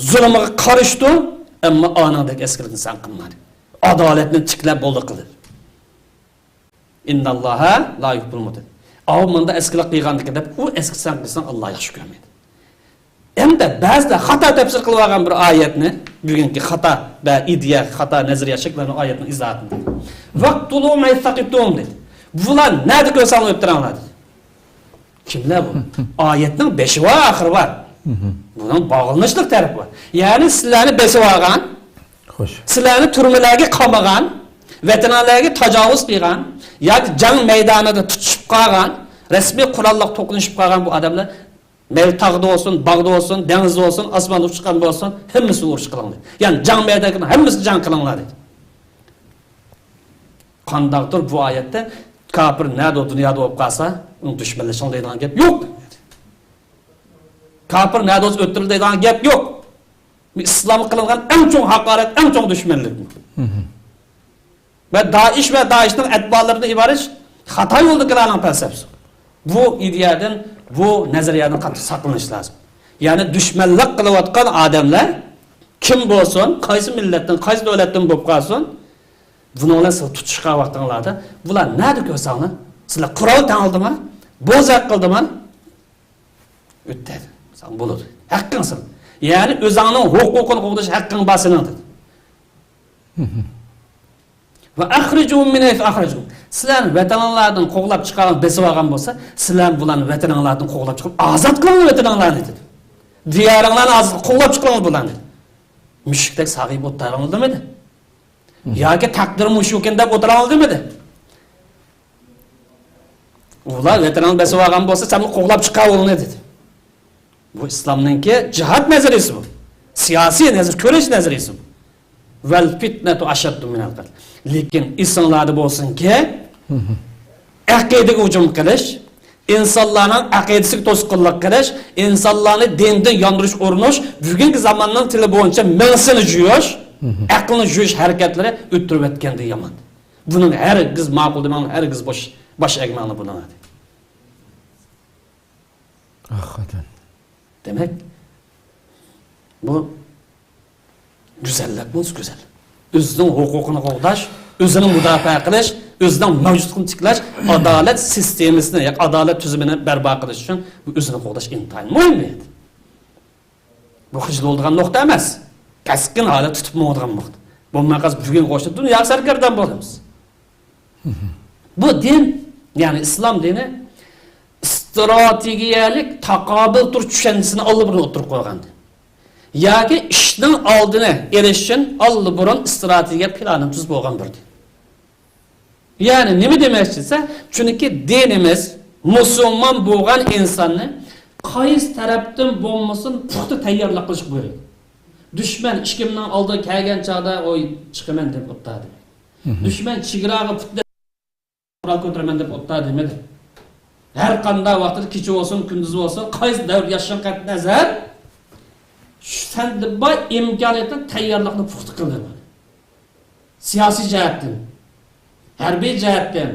زۇلۇمىغا قارشى تۇر، ئەمما ئانىڭدەك ئەسكىلىكنى سەن قىلما، دېدى. ئادالەتنى تىكلەپ بولدى قىل، دېدى. ئىنناللاھا لا يۇھىببۇل مۇئتەدىن. ئاۋۇ مۇنداق ئەسكىلىك قىلغاندىكىن دەپ، ئۇ ئەسكى سەن قىلساڭ، ئاللا ياخشى كۆرمەيدۇ. ئەمدى بەزىلەر خاتا تەپسىر قىلىۋالغان بىر ئايەتنى، بۈگۈنكى خاتا ۋە ئىدىيە، خاتا نەزەرىيە شەكىللەرنىڭ ئايەتنىڭ ئىزاھاتىنى. «ۋەقتۇلۇ مەن سەقىفتۇم» دېدى. بۇلار نەدە كۆرسەڭلار ئۆلتۈرۈڭلار، دېدى. كىملەر بۇ؟ ئايەتنىڭ بېشى بار، ئاخىرى بار. بۇنىڭ باغلىنىشلىق تەرىپى بار. يەنى سىلەرنى بېسىۋالغان، خوش. سىلەرنى تۈرمىلەرگە قامىغان، ۋەتىنىڭلارغا تاجاۋۇز قىلغان ياكى جەڭ مەيدانىدا تۇتۇشۇپ قالغان، رەسمىي قوراللىق توقۇنۇشۇپ قالغان بۇ ئادەملەر، مەيلى تاغدا بولسۇن، باغدا بولسۇن، دېڭىزدا بولسۇن، ئاسماندا ئۇچقان بولسۇن، ھەممىسىنى ئۇرۇش قىلىڭلار. يەنى جەڭ مەيدانىدا ھەممىسىنى جەڭ قىلىڭلار، دېدى. قانداقتۇر بۇ ئايەتتە كاپىر نەدە دۇنيادا بولۇپ قالسا، ئۇنى دۈشمەنلىشىڭ دەيدىغان گەپ يوق. كاپىر نەدە بولسا ئۆلتۈرۈل دەيدىغان گەپ يوق. ئىسلامغا قىلىنغان ئەڭ چوڭ ھاقارەت، ئەڭ چوڭ دۈشمەنلىك. ۋە دائىش ۋە دائىشنىڭ ئەتبالىرىنى ئىبارەت خاتا يولدىكىلەرنىڭ پەلسەپىسى. بۇ ئىدىيەدىن، بۇ نەزەرىيەدىن قاتتىق ساقلىنىش لازىم. يەنى دۈشمەنلىك قىلىۋاتقان ئادەملەر كىم بولسۇن، قايسى مىللەتتىن، قايسى دۆلەتتىن بولۇپ قالسۇن، بۇنىڭ بىلەن سىز تۇتۇشقان ۋاقتىڭلاردا، بۇلار نەدە كۆرسەڭلار، سىلەر قورال تەڭلىدىمۇ، بوزەك قىلدىمۇ، ئۆتتى. ساڭا بولىدۇ. ھەققىڭ سەن. يەنى ئۆزۈڭنىڭ ھوقۇقىنى قوغداش ھەققىڭ بار سېنىڭ، دېدى. ۋە ئەخرىجۇھۇم مىن ھەيسۇ ئەخرەجۇكۇم. سىلەرنى ۋەتىنىڭلاردىن قوغلاپ چىقارغان، بېسىۋالغان بولسا، سىلەر بۇلارنى ۋەتىنىڭلاردىن قوغلاپ چىقىپ، ئازاد قىلىڭلار ۋەتىنىڭلارنى، دېدى. دىيارىڭلارنى ئازاد قىلىپ، قوغلاپ چىقىرىڭلار بۇلارنى، دېدى. مۈشۈكتەك ساغىيىپ ئولتۇرۇڭلار دېمىدى. ياكى تەقدىر مۇشۇكەن دەپ ئولتۇرۇڭلار دېمىدى. ئۇلار ۋەتىنىڭنى بېسىۋالغان بولسا، سەنمۇ قوغلاپ چىقار ئۇلارنى، دېدى. بۇ ئىسلامنىڭكى جىھاد نەزەرىيىسى بۇ. سىياسىي نەزەر، كۆرۈش نەزەرىيىسى بۇ. ۋەل فىتنەتۇ ئەشەددۇ مىنەل قەتل. لېكىن ئېسىڭلاردا بولسۇنكى، ئەقىدىگە ھۇجۇم قىلىش، ئىنسانلارنىڭ ئەقىدىسىگە توسقۇنلۇق قىلىش، ئىنسانلارنى دىندىن ياندۇرۇش ئۇرۇنۇش، بۈگۈنكى زاماننىڭ تىلى بويىچە مېڭىسىنى جۇيۇش، ئەقلىنى جۇيۇش ھەرىكەتلىرى ئۆتتۈرۈۋەتكەندە يامان. بۇنىڭ ھەرگىز ماقۇل دېمەڭ، ھەرگىز بوش، باش ئەگمەڭلار بۇنىڭغا. ھەقىقەتەن. دېمەك، بۇ گۈزەللىك بولسا گۈزەل. ئۆزىنىڭ ھوقۇقىنى قوغداش، ئۆزىنى مۇداپىئە قىلىش، ئۆزىنىڭ مەۋجۇتلۇقىنى تىكلەش، ئادالەت سىستېمىسىنى، ياكى ئادالەت تۈزۈمىنى بەرپا قىلىش ئۈچۈن بۇ ئۆزىنى قوغداش ئىنتايىن مۇھىم بۇ يەردە. بۇ خىجىل بولىدىغان نۇقتا ئەمەس. كەسكىن ھالەتتە تۇتۇپ ماڭىدىغان نۇقتا. بولماي قالسا بۈگۈنكى ئوخشاپ دۇنياغا سەرگەردان بولىمىز. بۇ دىن، يەنى ئىسلام دىنى ئىستراتېگىيەلىك تاقابىل تۇرۇش چۈشەنچىسىنى ئاللىبۇرۇن ئوتتۇرىغا قويغان دىن. ياكى ئىشنىڭ ئالدىنى ئېلىش ئۈچۈن ئاللىبۇرۇن ئىستراتېگىيە پىلانى تۈزۈپ بولغان بىر دىن. يەنى نېمە دېمەكچى دېسە، چۈنكى دىنىمىز مۇسۇلمان بولغان ئىنساننى قايسى تەرەپتىن بولمىسۇن پۇختا تەييارلىق قىلىشقا بۇيرۇيدۇ. دۈشمەن ئىككى مىڭنىڭ ئالدىغا كەلگەن چاغدا، ئوي، چىقىمەن دەپ ئوتتا دېمەيدۇ. دۈشمەن چېگراغا پۇت قورال كۆتۈرىمەن دەپ ئوتتا دېمىدى. ھەر قانداق ۋاقىتتا، كېچە بولسۇن، كۈندۈز بولسۇن، قايسى دەۋردە ياشىساڭ قەتئىينەزەر، سەندە بار ئىمكانىيەتنى، تەييارلىقنى پۇختا قىل دېدى. سىياسىي جەھەتتىن، ھەربىي جەھەتتىن،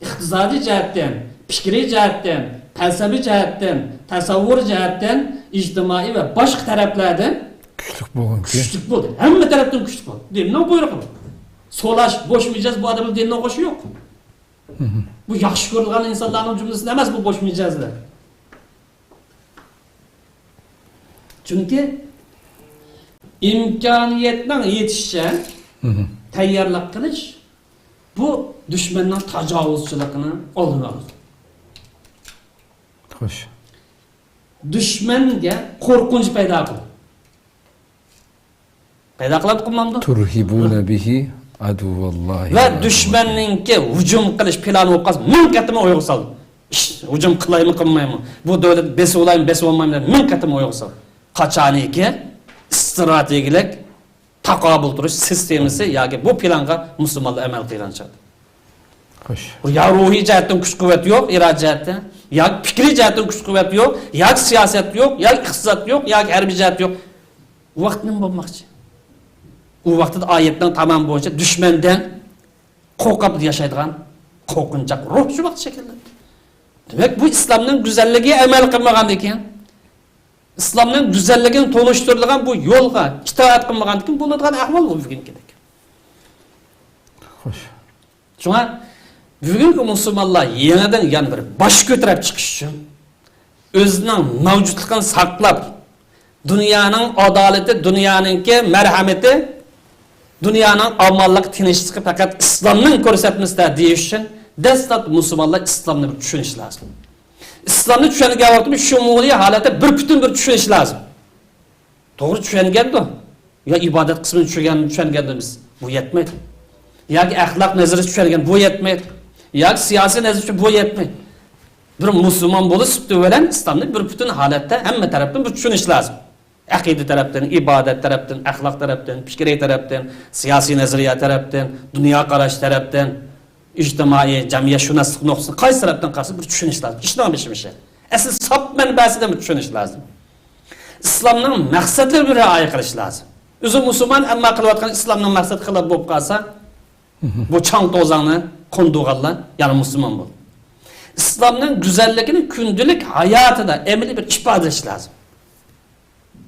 ئىقتىسادىي جەھەتتىن، پىكرىي جەھەتتىن، پەلسەپىي جەھەتتىن، تەسەۋۋۇر جەھەتتىن، ئىجتىمائىي ۋە باشقا تەرەپلەردىن كۈچلۈك بولغانكى. كۈچلۈك بولدى. ھەممە تەرەپتىن كۈچلۈك بولدى. دىننىڭ بۇيرۇقى بۇ. سولاش، بوش مىجەز بۇ ئادەمنىڭ دىننىڭ ئوخشىشى يوق. بۇ ياخشى كۆرىدىغان ئىنسانلارنىڭ جۈملىسىدە ئەمەس بۇ بوش مىجەزلەر. چۈنكى ئىمكانىيەتنىڭ يېتىشىچە تەييارلىق قىلىش، بۇ دۈشمەننىڭ تاجاۋۇزچىلىقىنىڭ ئالدىنى ئالىدۇ. خوش. دۈشمەنگە قورقۇنچ پەيدا قىلىدۇ. پەيدا قىلىدۇ، قىلمامدۇ؟ تۇرھىبۇنە بىھى ئەدۇۋۋاللاھى ۋە ۋە دۈشمەننىڭكى ھۇجۇم قىلىش پىلانى بولۇپ قالسا، مىڭ قېتىم ئويغا سالىدۇ. ئىش، ھۇجۇم قىلايمۇ، قىلمايمۇ؟ بۇ دۆلەتنى بېسىۋالايمۇ، بېسىۋالمايمۇ دەپ مىڭ قېتىم ئويغا سالىدۇ. قاچانكى ئىستراتېگىيەلىك تاقابىل تۇرۇش سىستېمىسى ياكى بۇ پىلانغا مۇسۇلمانلار ئەمەل قىلغان چاغدا. خوش. بۇ يا روھىي جەھەتتىن كۈچ-قۇۋۋەت يوق، ئىرادە جەھەتتىن، ياكى پىكرىي جەھەتتىن كۈچ-قۇۋۋەت يوق، ياكى سىياسەت يوق، ياكى ئىقتىساد يوق، ياكى ھەربىي جەھەت يوق. ئۇ ۋاقىت نېمە بولماقچى؟ ئۇ ۋاقىتتا ئايەتنىڭ تامامى بويىچە دۈشمەندىن قورقۇپ ياشايدىغان قورقۇنچاق روھ شۇ ۋاقىت شەكىللەندى. دېمەك، بۇ ئىسلامنىڭ گۈزەللىكىگە ئەمەل قىلمىغاندىن كېيىن، ئىسلامنىڭ گۈزەللىكىنى تونۇشتۇرىدىغان بۇ يولغا ئىتائەت قىلمىغاندىن كېيىن بولىدىغان ئەھۋال بۇ بۈگۈنكىدەك. خوش. شۇڭا بۈگۈنكى مۇسۇلمانلار يېڭىدىن يەنە بىر باش كۆتۈرۈپ چىقىش ئۈچۈن، ئۆزىنىڭ مەۋجۇتلۇقىنى ساقلاپ، دۇنيانىڭ ئادالىتى، دۇنيانىڭكى مەرھەمىتى، دۇنيانىڭ ئامانلىقى، تىنچلىقى پەقەت ئىسلامنىڭ كۆرسەتمىسىدە دېيىش ئۈچۈن دەسلەپ مۇسۇلمانلار ئىسلامنى بىر چۈشىنىشى لازىم. ئىسلامنى چۈشەنگەن ۋاقتىمىز شۇمۇلىي ھالەتتە بىر پۈتۈن بىر چۈشىنىش لازىم. توغرا چۈشەنگەندۇ؟ يا ئىبادەت قىسمىنى چۈشەنگەن، چۈشەنگەندۇ بىز؟ بۇ يەتمەيدۇ. ياكى ئەخلاق نەزىرى چۈشەنگەن، بۇ يەتمەيدۇ. ياكى سىياسىي نەزىرى بۇ يەتمەيدۇ. بىر مۇسۇلمان بولۇش سۈپىتى بىلەن ئىسلامنى بىر پۈتۈن ھالەتتە ھەممە تەرەپتىن بىر چۈشىنىش لازىم. ئەقىدە تەرەپتىن، ئىبادەت تەرەپتىن، ئەخلاق تەرەپتىن، پىكرىي تەرەپتىن، سىياسىي نەزەرىيە تەرەپتىن، دۇنيا قاراش تەرەپتىن، ئىجتىمائىي، جەمئىيەتشۇناسلىق نۇقتىسىدىن قايسى تەرەپتىن قارىسا بىر چۈشىنىش لازىم. ئىشنىڭ بېشى مۇشۇ. ئەسلى ساپ مەنبەسىدىن بىر چۈشىنىش لازىم. ئىسلامنىڭ مەقسەتلىرىگە رىئايە قىلىش لازىم. ئۆزى مۇسۇلمان، ئەمما قىلىۋاتقان ئىسلامنىڭ مەقسەت خىلاپ بولۇپ قالسا، بۇ چاڭ توزاڭنى قوندۇرغانلار يەنە مۇسۇلمان بولدى. ئىسلامنىڭ گۈزەللىكىنى كۈندىلىك ھاياتىدا ئەمەلىي بىر ئىپادىلەش لازىم.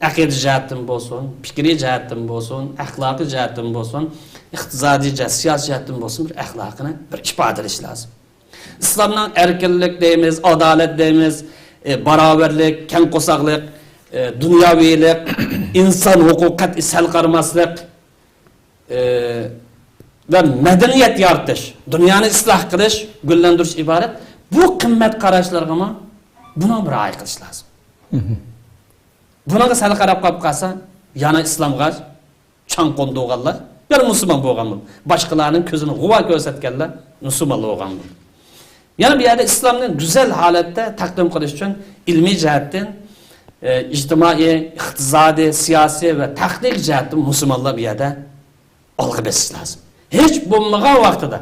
ئەقىدە جەھەتتىن بولسۇن، پىكرىي جەھەتتىن بولسۇن، ئەخلاقىي جەھەتتىن بولسۇن، ئىقتىسادىي جەھەت، سىياسىي جەھەتتىن بولسۇن، بىر ئەخلاقىنى بىر ئىپادىلەش لازىم. ئىسلامنىڭ ئەركىنلىك دەيمىز، ئادالەت دەيمىز، ئە، باراۋەرلىك، كەڭ قورساقلىق، ئە، دۇنياۋىلىق، ئىنسان ھوقۇقىغا قەتئىي سەل قارىماسلىق، ئە، ۋە مەدەنىيەت يارىتىش، دۇنيانى ئىسلاھ قىلىش، گۈللەندۈرۈش ئىبارەت. بۇ قىممەت قاراشلىرىغىمۇ بۇنىڭغا رىئايە قىلىش لازىم. بۇنىڭغا سەل قاراپ قاپ قالسا، يەنە ئىسلامغا چاڭ قوندۇرغانلار يەنە مۇسۇلمان بولغان بولىدۇ. باشقىلارنىڭ كۆزىنى غۇۋا كۆرسەتكەنلەر مۇسۇلمان بولغان بولىدۇ. يەنە بۇ يەردە ئىسلامنى گۈزەل ھالەتتە تەقدىم قىلىش ئۈچۈن ئىلمىي جەھەتتىن، ئە، ئىجتىمائىي، ئىقتىسادىي، سىياسىي ۋە تېخنىك جەھەتتىن مۇسۇلمانلار بۇ يەردە ئالغا بېسىش لازىم. ھېچ بولمىغان ۋاقتىدا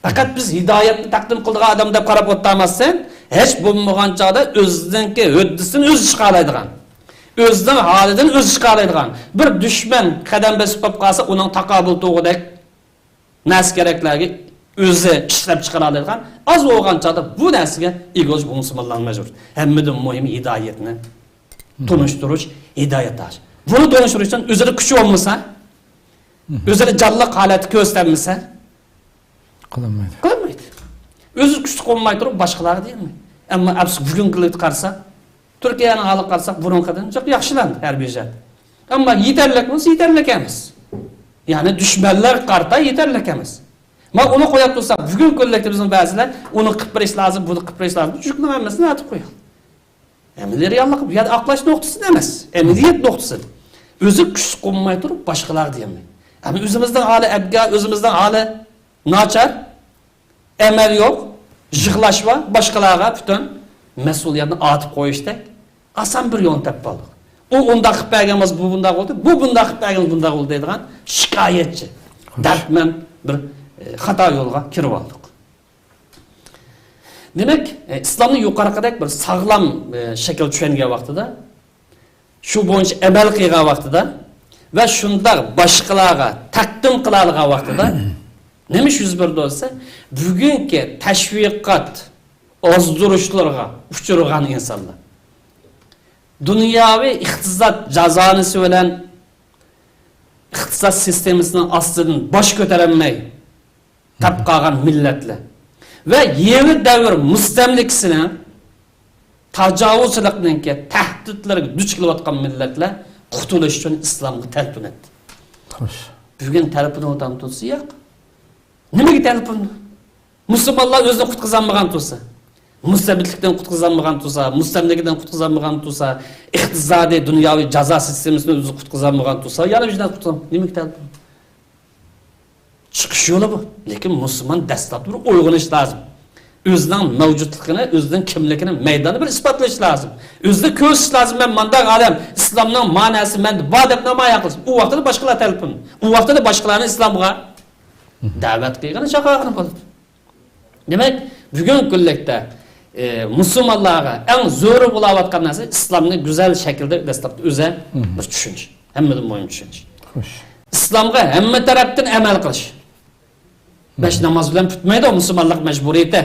پەقەت بىز ھىدايەتنى تەقدىم قىلىدىغان ئادەم دەپ قاراپ ئولتۇرماستىن، ھېچ بولمىغان چاغدا ئۆزىنىڭكى ھۆددىسىدىن ئۆزى چىقالايدىغان، ئۆزىنىڭ ھالىدىن ئۆزى چىقالايدىغان، بىر دۈشمەن قەدەم بېسىپ قاپ قالسا، ئۇنىڭ تاقابىل تۇرغۇدەك نەرسە كېرەكلەرگە ئۆزى ئىشلەپ چىقىرالايدىغان، ئاز بولغان چاغدا بۇ نەرسىگە ئىگە بولۇش بۇ مۇسۇلمانلارنىڭ مەجبۇرىيىتى. ھەممىدىن مۇھىمى ھىدايەتنى تونۇشتۇرۇش، ھىدايەت تاش. بۇنى تونۇشتۇرۇش ئۈچۈن ئۆزىدە كۈچى بولمىسا، ئۆزىنى جانلىق ھالەتتە كۆرسەتمىسە، قىلالمايدۇ. قىلالمايدۇ. ئۆزى كۈچلۈك بولماي تۇرۇپ باشقىلارغا دېيەلمەيدۇ. ئەمما ئەپسۇ بۈگۈنكى كۈنلۈكتە قارىساق، تۈركىيەنىڭ ھالىغا قارىساق، بۇرۇنقىدىن جىق ياخشىلاندى ھەربىي جەھەتتە. ئەمما يېتەرلىكمۇ؟ يېتەرلىك ئەمەس. يەنى دۈشمەنلەرگە قارىتا يېتەرلىك ئەمەس. ما ئۇنى قويۇپ تۇرساق، بۈگۈنكى كۈنلۈكتە بىزنىڭ بەزىلەر ئۇنى قىلىپ بېرىش لازىم، بۇنى قىلىپ بېرىش لازىم. چۈشۈكنىڭ ھەممىسىنى ئاتىپ قويۇڭ. ئەمەلىي رېئاللىق بۇ يەردە ئاقلاش نۇقتىسىدا ئەمەس، ئەمەلىيەت نۇقتىسىدا. ئۆزى كۈچلۈك بولماي تۇرۇپ باشقىلارغا دېيەلمەيدۇ. ئەمما ئۆزىمىزنىڭ ھالى ئەبگە، ئۆزىمىزنىڭ ھالى ناچار، ئەمەل يوق، يىغلاش بار، باشقىلارغا پۈتۈن مەسئۇلىيەتنى ئارتىپ قويۇشتەك ئاسان بىر يولنى تېپىپ ئالدۇق. ئۇ ئۇنداق قىلىپ بەرگەن بولسا، بۇ بۇنداق بولدى، بۇ بۇنداق قىلىپ بەرگەن بولسا، بۇنداق بولدى دەيدىغان شىكايەتچى، دەردمەن بىر، ئە، خاتا يولغا كىرىپ ئالدۇق. دېمەك، ئە، ئىسلامنى يۇقىرىقىدەك بىر ساغلام، ئە، شەكىل چۈشەنگەن ۋاقتىدا، شۇ بويىچە ئەمەل قىلغان ۋاقتىدا ۋە شۇنداق باشقىلارغا تەقدىم قىلالىغان ۋاقتىدا نېمە ئىش يۈز بېرىدۇ دېسە، بۈگۈنكى تەشۋىقات ئازدۇرۇشلىرىغا ئۇچرىغان ئىنسانلار، دۇنياۋى ئىقتىساد جازانىسى بىلەن ئىقتىساد سىستېمىسىنىڭ ئاستىدىن باش كۆتۈرەلمەي، تاپ قالغان مىللەتلەر ۋە يېڭى دەۋر مۇستەملىكىسىنىڭ تاجاۋۇزچىلىقنىڭكى تەھدىتلىرىگە دۇچ كېلىۋاتقان مىللەتلەر قۇتۇلۇش ئۈچۈن ئىسلامغا تەلپۈنەتتى. خوش. بۈگۈن تەلپۈنۈۋاتامدۇ دېسە، ياق. نېمىگە تەلپۈندى؟ مۇسۇلمانلار ئۆزىنى قۇتقۇزالمىغان تۇرسا، مۇستەبىتلىكتىن قۇتقۇزالمىغان تۇرسا، مۇستەملىكىدىن قۇتقۇزالمىغان تۇرسا، ئىقتىسادىي، دۇنياۋى جازا سىستېمىسىدىن ئۆزىنى قۇتقۇزالمىغان تۇرسا، يەنە بىر نەرسە قۇتقۇزالمىغان. نېمىگە تەلپۈندى؟ چىقىش يولى بۇ. لېكىن مۇسۇلمان دەسلەپتە بىر ئويغىنىش لازىم. ئۆزىنىڭ مەۋجۇتلۇقىنى، ئۆزىنىڭ كىملىكىنى مەيداندا بىر ئىسپاتلىشى لازىم. ئۆزىدە كۆرسىتىشى لازىم، مەن مانداق ئادەم، ئىسلامنىڭ ماناسى مەندە بار دەپ نامايان قىلسۇن. ئۇ ۋاقتىدا باشقىلار تەلپۈن. ئۇ ۋاقتىدا باشقىلارنى ئىسلامغا دەۋەت قىلغىنى، چاقىرغىنى بولىدۇ. دېمەك، بۈگۈنكى كۈنلۈكتە، ئى، مۇسۇلمانلارغا ئەڭ زۆرۈر بولاۋاتقان نەرسە ئىسلامنى گۈزەل شەكىلدە دەسلەپتە ئۆزى بىر چۈشىنىش. ھەممىدىن مۇھىم چۈشىنىش. خوش. ئىسلامغا ھەممە تەرەپتىن ئەمەل قىلىش. بەش ناماز بىلەن پۈتمەيدۇ مۇسۇلمانلىق مەجبۇرىيىتى.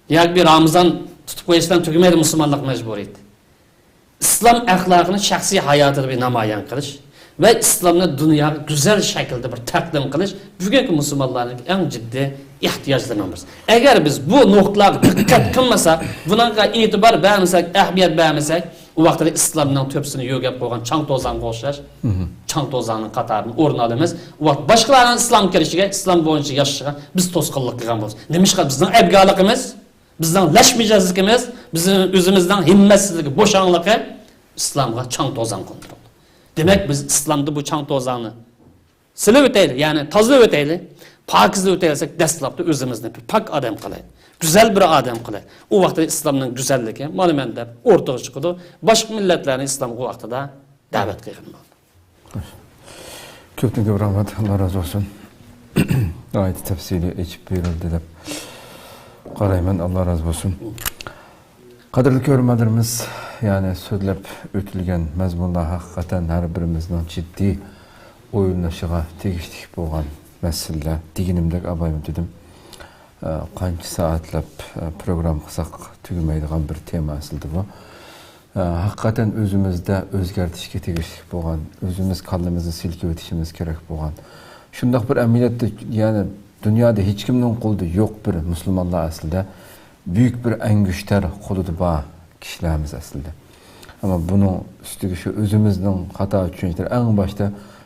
ياكى بىر رامىزان تۇتۇپ قويۇش بىلەن تۈگىمەيدۇ مۇسۇلمانلىق مەجبۇرىيىتى. ئىسلام ئەخلاقىنى شەخسىي ھاياتىدا بىر نامايان قىلىش ۋە ئىسلامنى دۇنياغا گۈزەل شەكىلدە بىر تەقدىم قىلىش بۈگۈنكى مۇسۇلمانلارنىڭ ئەڭ جىددىي ئېھتىياجلىرىنىڭ بىرسى. ئەگەر بىز بۇ نۇقتىلارغا دىققەت قىلمىساق، بۇنىڭغا ئېتىبار بەرمىسەك، ئەھمىيەت بەرمىسەك، ئۇ ۋاقتىدا ئىسلامنىڭ تۆپىسىنى يۆگەپ قويغان چاڭ توزانغا ئوخشاش، چاڭ توزاننىڭ قاتارىدىن ئورۇن ئالىمىز. ئۇ ۋاقىت باشقىلارنىڭ ئىسلامغا كىرىشىگە، ئىسلام بويىچە ياشىشىغا بىز توسقۇنلۇق قىلغان بولىمىز. نېمىشقا؟ بىزنىڭ ئەبگالىقىمىز، بىزنىڭ لەش مىجەزلىكىمىز، بىزنىڭ ئۆزىمىزنىڭ ھىممەتسىزلىكى، بوشاڭلىقى ئىسلامغا چاڭ توزان قوندۇرۇلدى. دېمەك، بىز ئىسلامدا بۇ چاڭ توزاننى سىلىۋېتەيلى، يەنى تازىلىۋېتەيلى. پاكىزلىۋېتەيلى دېسەك، دەسلەپتە ئۆزىمىزنى بىر پاك ئادەم قىلايلى. گۈزەل بىر ئادەم قىلايلى. ئۇ ۋاقىتتا ئىسلامنىڭ گۈزەللىكى مانا مەن دەپ ئورتىغا چىقىدۇ. باشقا مىللەتلەرنى ئىسلامغا ئۇ ۋاقتىدا دەۋەت قىلغىلى بولىدۇ. كۆپتىن كۆپ رەھمەت، ئاللا رازى بولسۇن. ناھايىتى تەپسىلىي ئېچىپ بېرىلدى دەپ قارايمەن، ئاللا رازى بولسۇن. قەدىرلىك كۆرۈرمەنلىرىمىز، يەنى سۆزلەپ ئۆتۈلگەن مەزمۇنلار ھەقىقەتەن ھەر بىرىمىزنىڭ جىددىي ئويلىنىشىغا تېگىشلىك بولغان مەسىلىلەر. دېگىنىمدەك ئابايمۇ دېدىم، ئە، قانچە سائەتلەپ، ئە، پروگرامما قىلساق تۈگىمەيدىغان بىر تېما ئەسلىدە بۇ. ئە، ھەقىقەتەن ئۆزىمىزدە ئۆزگەرتىشكە تېگىشلىك بولغان، ئۆزىمىز كاللىمىزنى سىلكىۋېتىشىمىز كېرەك بولغان، شۇنداق بىر ئەمەلىيەتتە، يەنى دۇنيادا ھېچكىمنىڭ قولىدا يوق بىر مۇسۇلمانلار ئەسلىدە، بۈيۈك بىر ئەڭگۈشتەر قولىدا بار كىشىلەرمىز ئەسلىدە. ئەمما بۇنىڭ ئۈستىگە شۇ ئۆزىمىزنىڭ خاتا چۈشىنىشلىرى، ئەڭ باشتا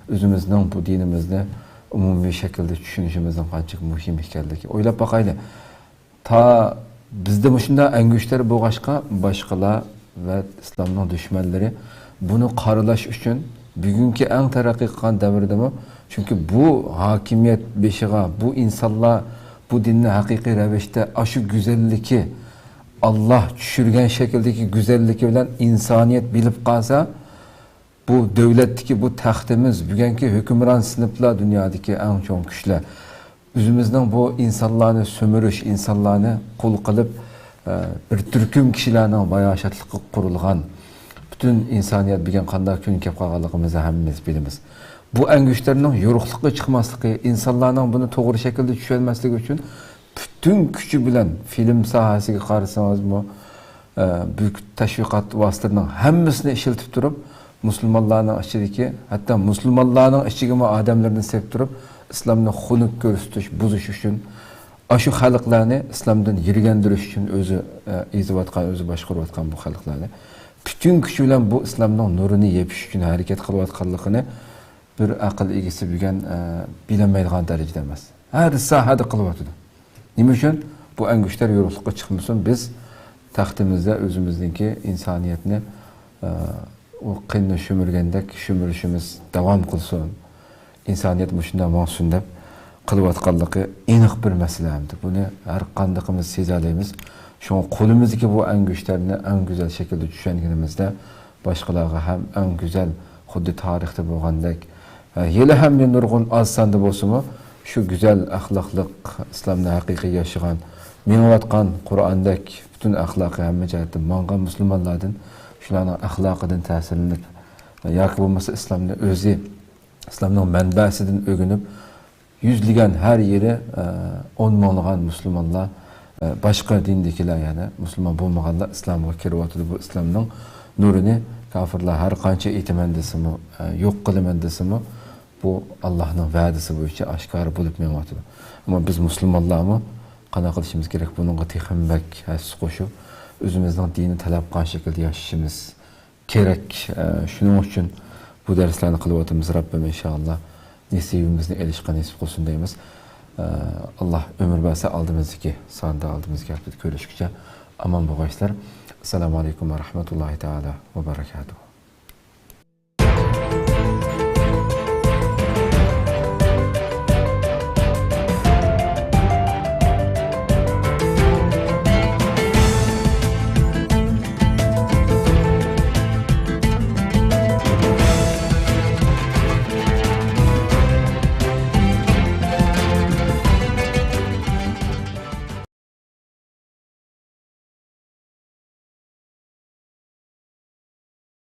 ئۆزىمىزنىڭ بۇ دىنىمىزنى ئومۇمىي شەكىلدە چۈشىنىشىمىزنىڭ قانچىلىك مۇھىم ئىكەنلىكى. ئويلاپ باقايلى، تا بىزدە مۇشۇنداق ئەڭگۈشتەر بولغاچقا، باشقىلار ۋە ئىسلامنىڭ دۈشمەنلىرى بۇنى قارىلاش ئۈچۈن بۈگۈنكى ئەڭ تەرەققىي قىلغان دەۋردىمۇ، چۈنكى بۇ ھاكىمىيەت بېشىغا بۇ ئىنسانلار بۇ دىننى ھەقىقىي رەۋىشتە ئاشۇ گۈزەللىكى، ئاللاھ چۈشۈرگەن شەكىلدىكى گۈزەللىكى بىلەن ئىنسانىيەت بىلىپ قالسا، بۇ دۆلەتتىكى بۇ تەختىمىز، بۈگۈنكى ھۆكۈمران سىنىپلار، دۇنيادىكى ئەڭ چوڭ كۈچلەر، ئۆزىمىزنىڭ بۇ ئىنسانلارنى سۈمۈرۈش، ئىنسانلارنى قۇل قىلىپ، ئە، بىر تۈركۈم كىشىلەرنىڭ باياشاتلىقىغا قۇرۇلغان پۈتۈن ئىنسانىيەت بۈگۈن قانداق كۈن كەپ قالغانلىقىمىزنى ھەممىمىز بىلىمىز. بۇ ئەڭگۈشتەرنىڭ يورۇقلۇققا چىقماسلىقى، ئىنسانلارنىڭ بۇنى توغرا شەكىلدە چۈشەنمەسلىكى ئۈچۈن پۈتۈن كۈچى بىلەن فىلىم ساھەسىگە قارىسىڭىزمۇ، ئە، بۈيۈك تەشۋىقات ۋاسىتىلىرىنىڭ ھەممىسىنى ئىشلىتىپ تۇرۇپ، مۇسۇلمانلارنىڭ ئىچىدىكى، ھەتتا مۇسۇلمانلارنىڭ ئىچىگىمۇ ئادەملىرىنى سېلىپ تۇرۇپ، ئىسلامنى خۇنۈك كۆرسىتىش، بۇزۇش ئۈچۈن ئاشۇ خەلقلەرنى ئىسلامدىن يىرگەندۈرۈش ئۈچۈن ئۆزى، ئە، ئېزىۋاتقان، ئۆزى باشقۇرۇۋاتقان بۇ خەلقلەرنى پۈتۈن كۈچى بىلەن بۇ ئىسلامنىڭ نۇرىنى يېپىش ئۈچۈن ھەرىكەت قىلىۋاتقانلىقىنى بىر ئەقىل ئىگىسى بۈگۈن، ئە، بىلەلمەيدىغان دەرىجىدە ئەمەس. ھەر ساھەدە قىلىۋاتىدۇ. نېمە ئۈچۈن؟ بۇ ئەڭگۈشتەر يورۇقلۇققا چىقمىسۇن، بىز تەختىمىزدە ئۆزىمىزنىڭكى ئىنسانىيەتنى، ئە، ئۇ قېنىنى شۈمۈرگەندەك شۈمۈرۈشىمىز داۋام قىلسۇن. ئىنسانىيەت مۇشۇنداق ماڭسۇن دەپ قىلىۋاتقانلىقى ئېنىق بىر مەسىلە ئەمدى. بۇنى ھەر قاندىقىمىز سېزەلەيمىز. شۇڭا قولىمىزدىكى بۇ ئەڭگۈشتەرنى ئەڭ گۈزەل شەكىلدە چۈشەنگىنىمىزدە، باشقىلارغا ھەم ئەڭ گۈزەل، خۇددى تارىختا بولغاندەك، ھېلى ھەم نۇرغۇن ئاز ساندا بولسىمۇ، شۇ گۈزەل ئەخلاقلىق، ئىسلامنى ھەقىقىي ياشىغان، مېڭىۋاتقان قۇرئاندەك پۈتۈن ئەخلاقى ھەممە جەھەتتىن ماڭغان مۇسۇلمانلاردىن، شۇلارنىڭ ئەخلاقىدىن تەسىرلىنىپ، ياكى بولمىسا ئىسلامنى ئۆزى، ئىسلامنىڭ مەنبەسىدىن ئۆگىنىپ، يۈزلىگەن ھەر يىلى، ئە، ئون مىڭلىغان مۇسۇلمانلار، ئە، باشقا دىندىكىلەر، يەنى مۇسۇلمان بولمىغانلار ئىسلامغا كىرىۋاتىدۇ. بۇ ئىسلامنىڭ نۇرىنى كافىرلار ھەر قانچە ئېتىمەن دېسىمۇ، ئە، يوق قىلىمەن دېسىمۇ، بۇ ئاللاھنىڭ ۋەدىسى بويىچە ئاشكارا بولۇپ مېڭىۋاتىدۇ. ئەمما بىز مۇسۇلمانلارمۇ قانداق قىلىشىمىز كېرەك؟ بۇنىڭغا تېخىمۇ بەك ھەسسە قوشۇپ، ئۆزىمىزنىڭ دىنى تەلەپ قىلغان شەكىلدە ياشىشىمىز كېرەك. ئە، شۇنىڭ ئۈچۈن بۇ دەرسلەرنى قىلىۋاتىمىز. رەببىم ئىنشائاللا نېسىۋىمىزنى ئېلىشقا نېسىپ قىلسۇن دەيمىز. ئە، ئاللا ئۆمۈر بەرسە ئالدىمىزدىكى ساندا، ئالدىمىزدىكى ھەپتىدە كۆرۈشكىچە ئامان بولغايسىلەر. ئەسسالامۇ ئەلەيكۇم ۋە رەھمەتۇللاھى تەئالا ۋە بەرەكاتۇھۇ.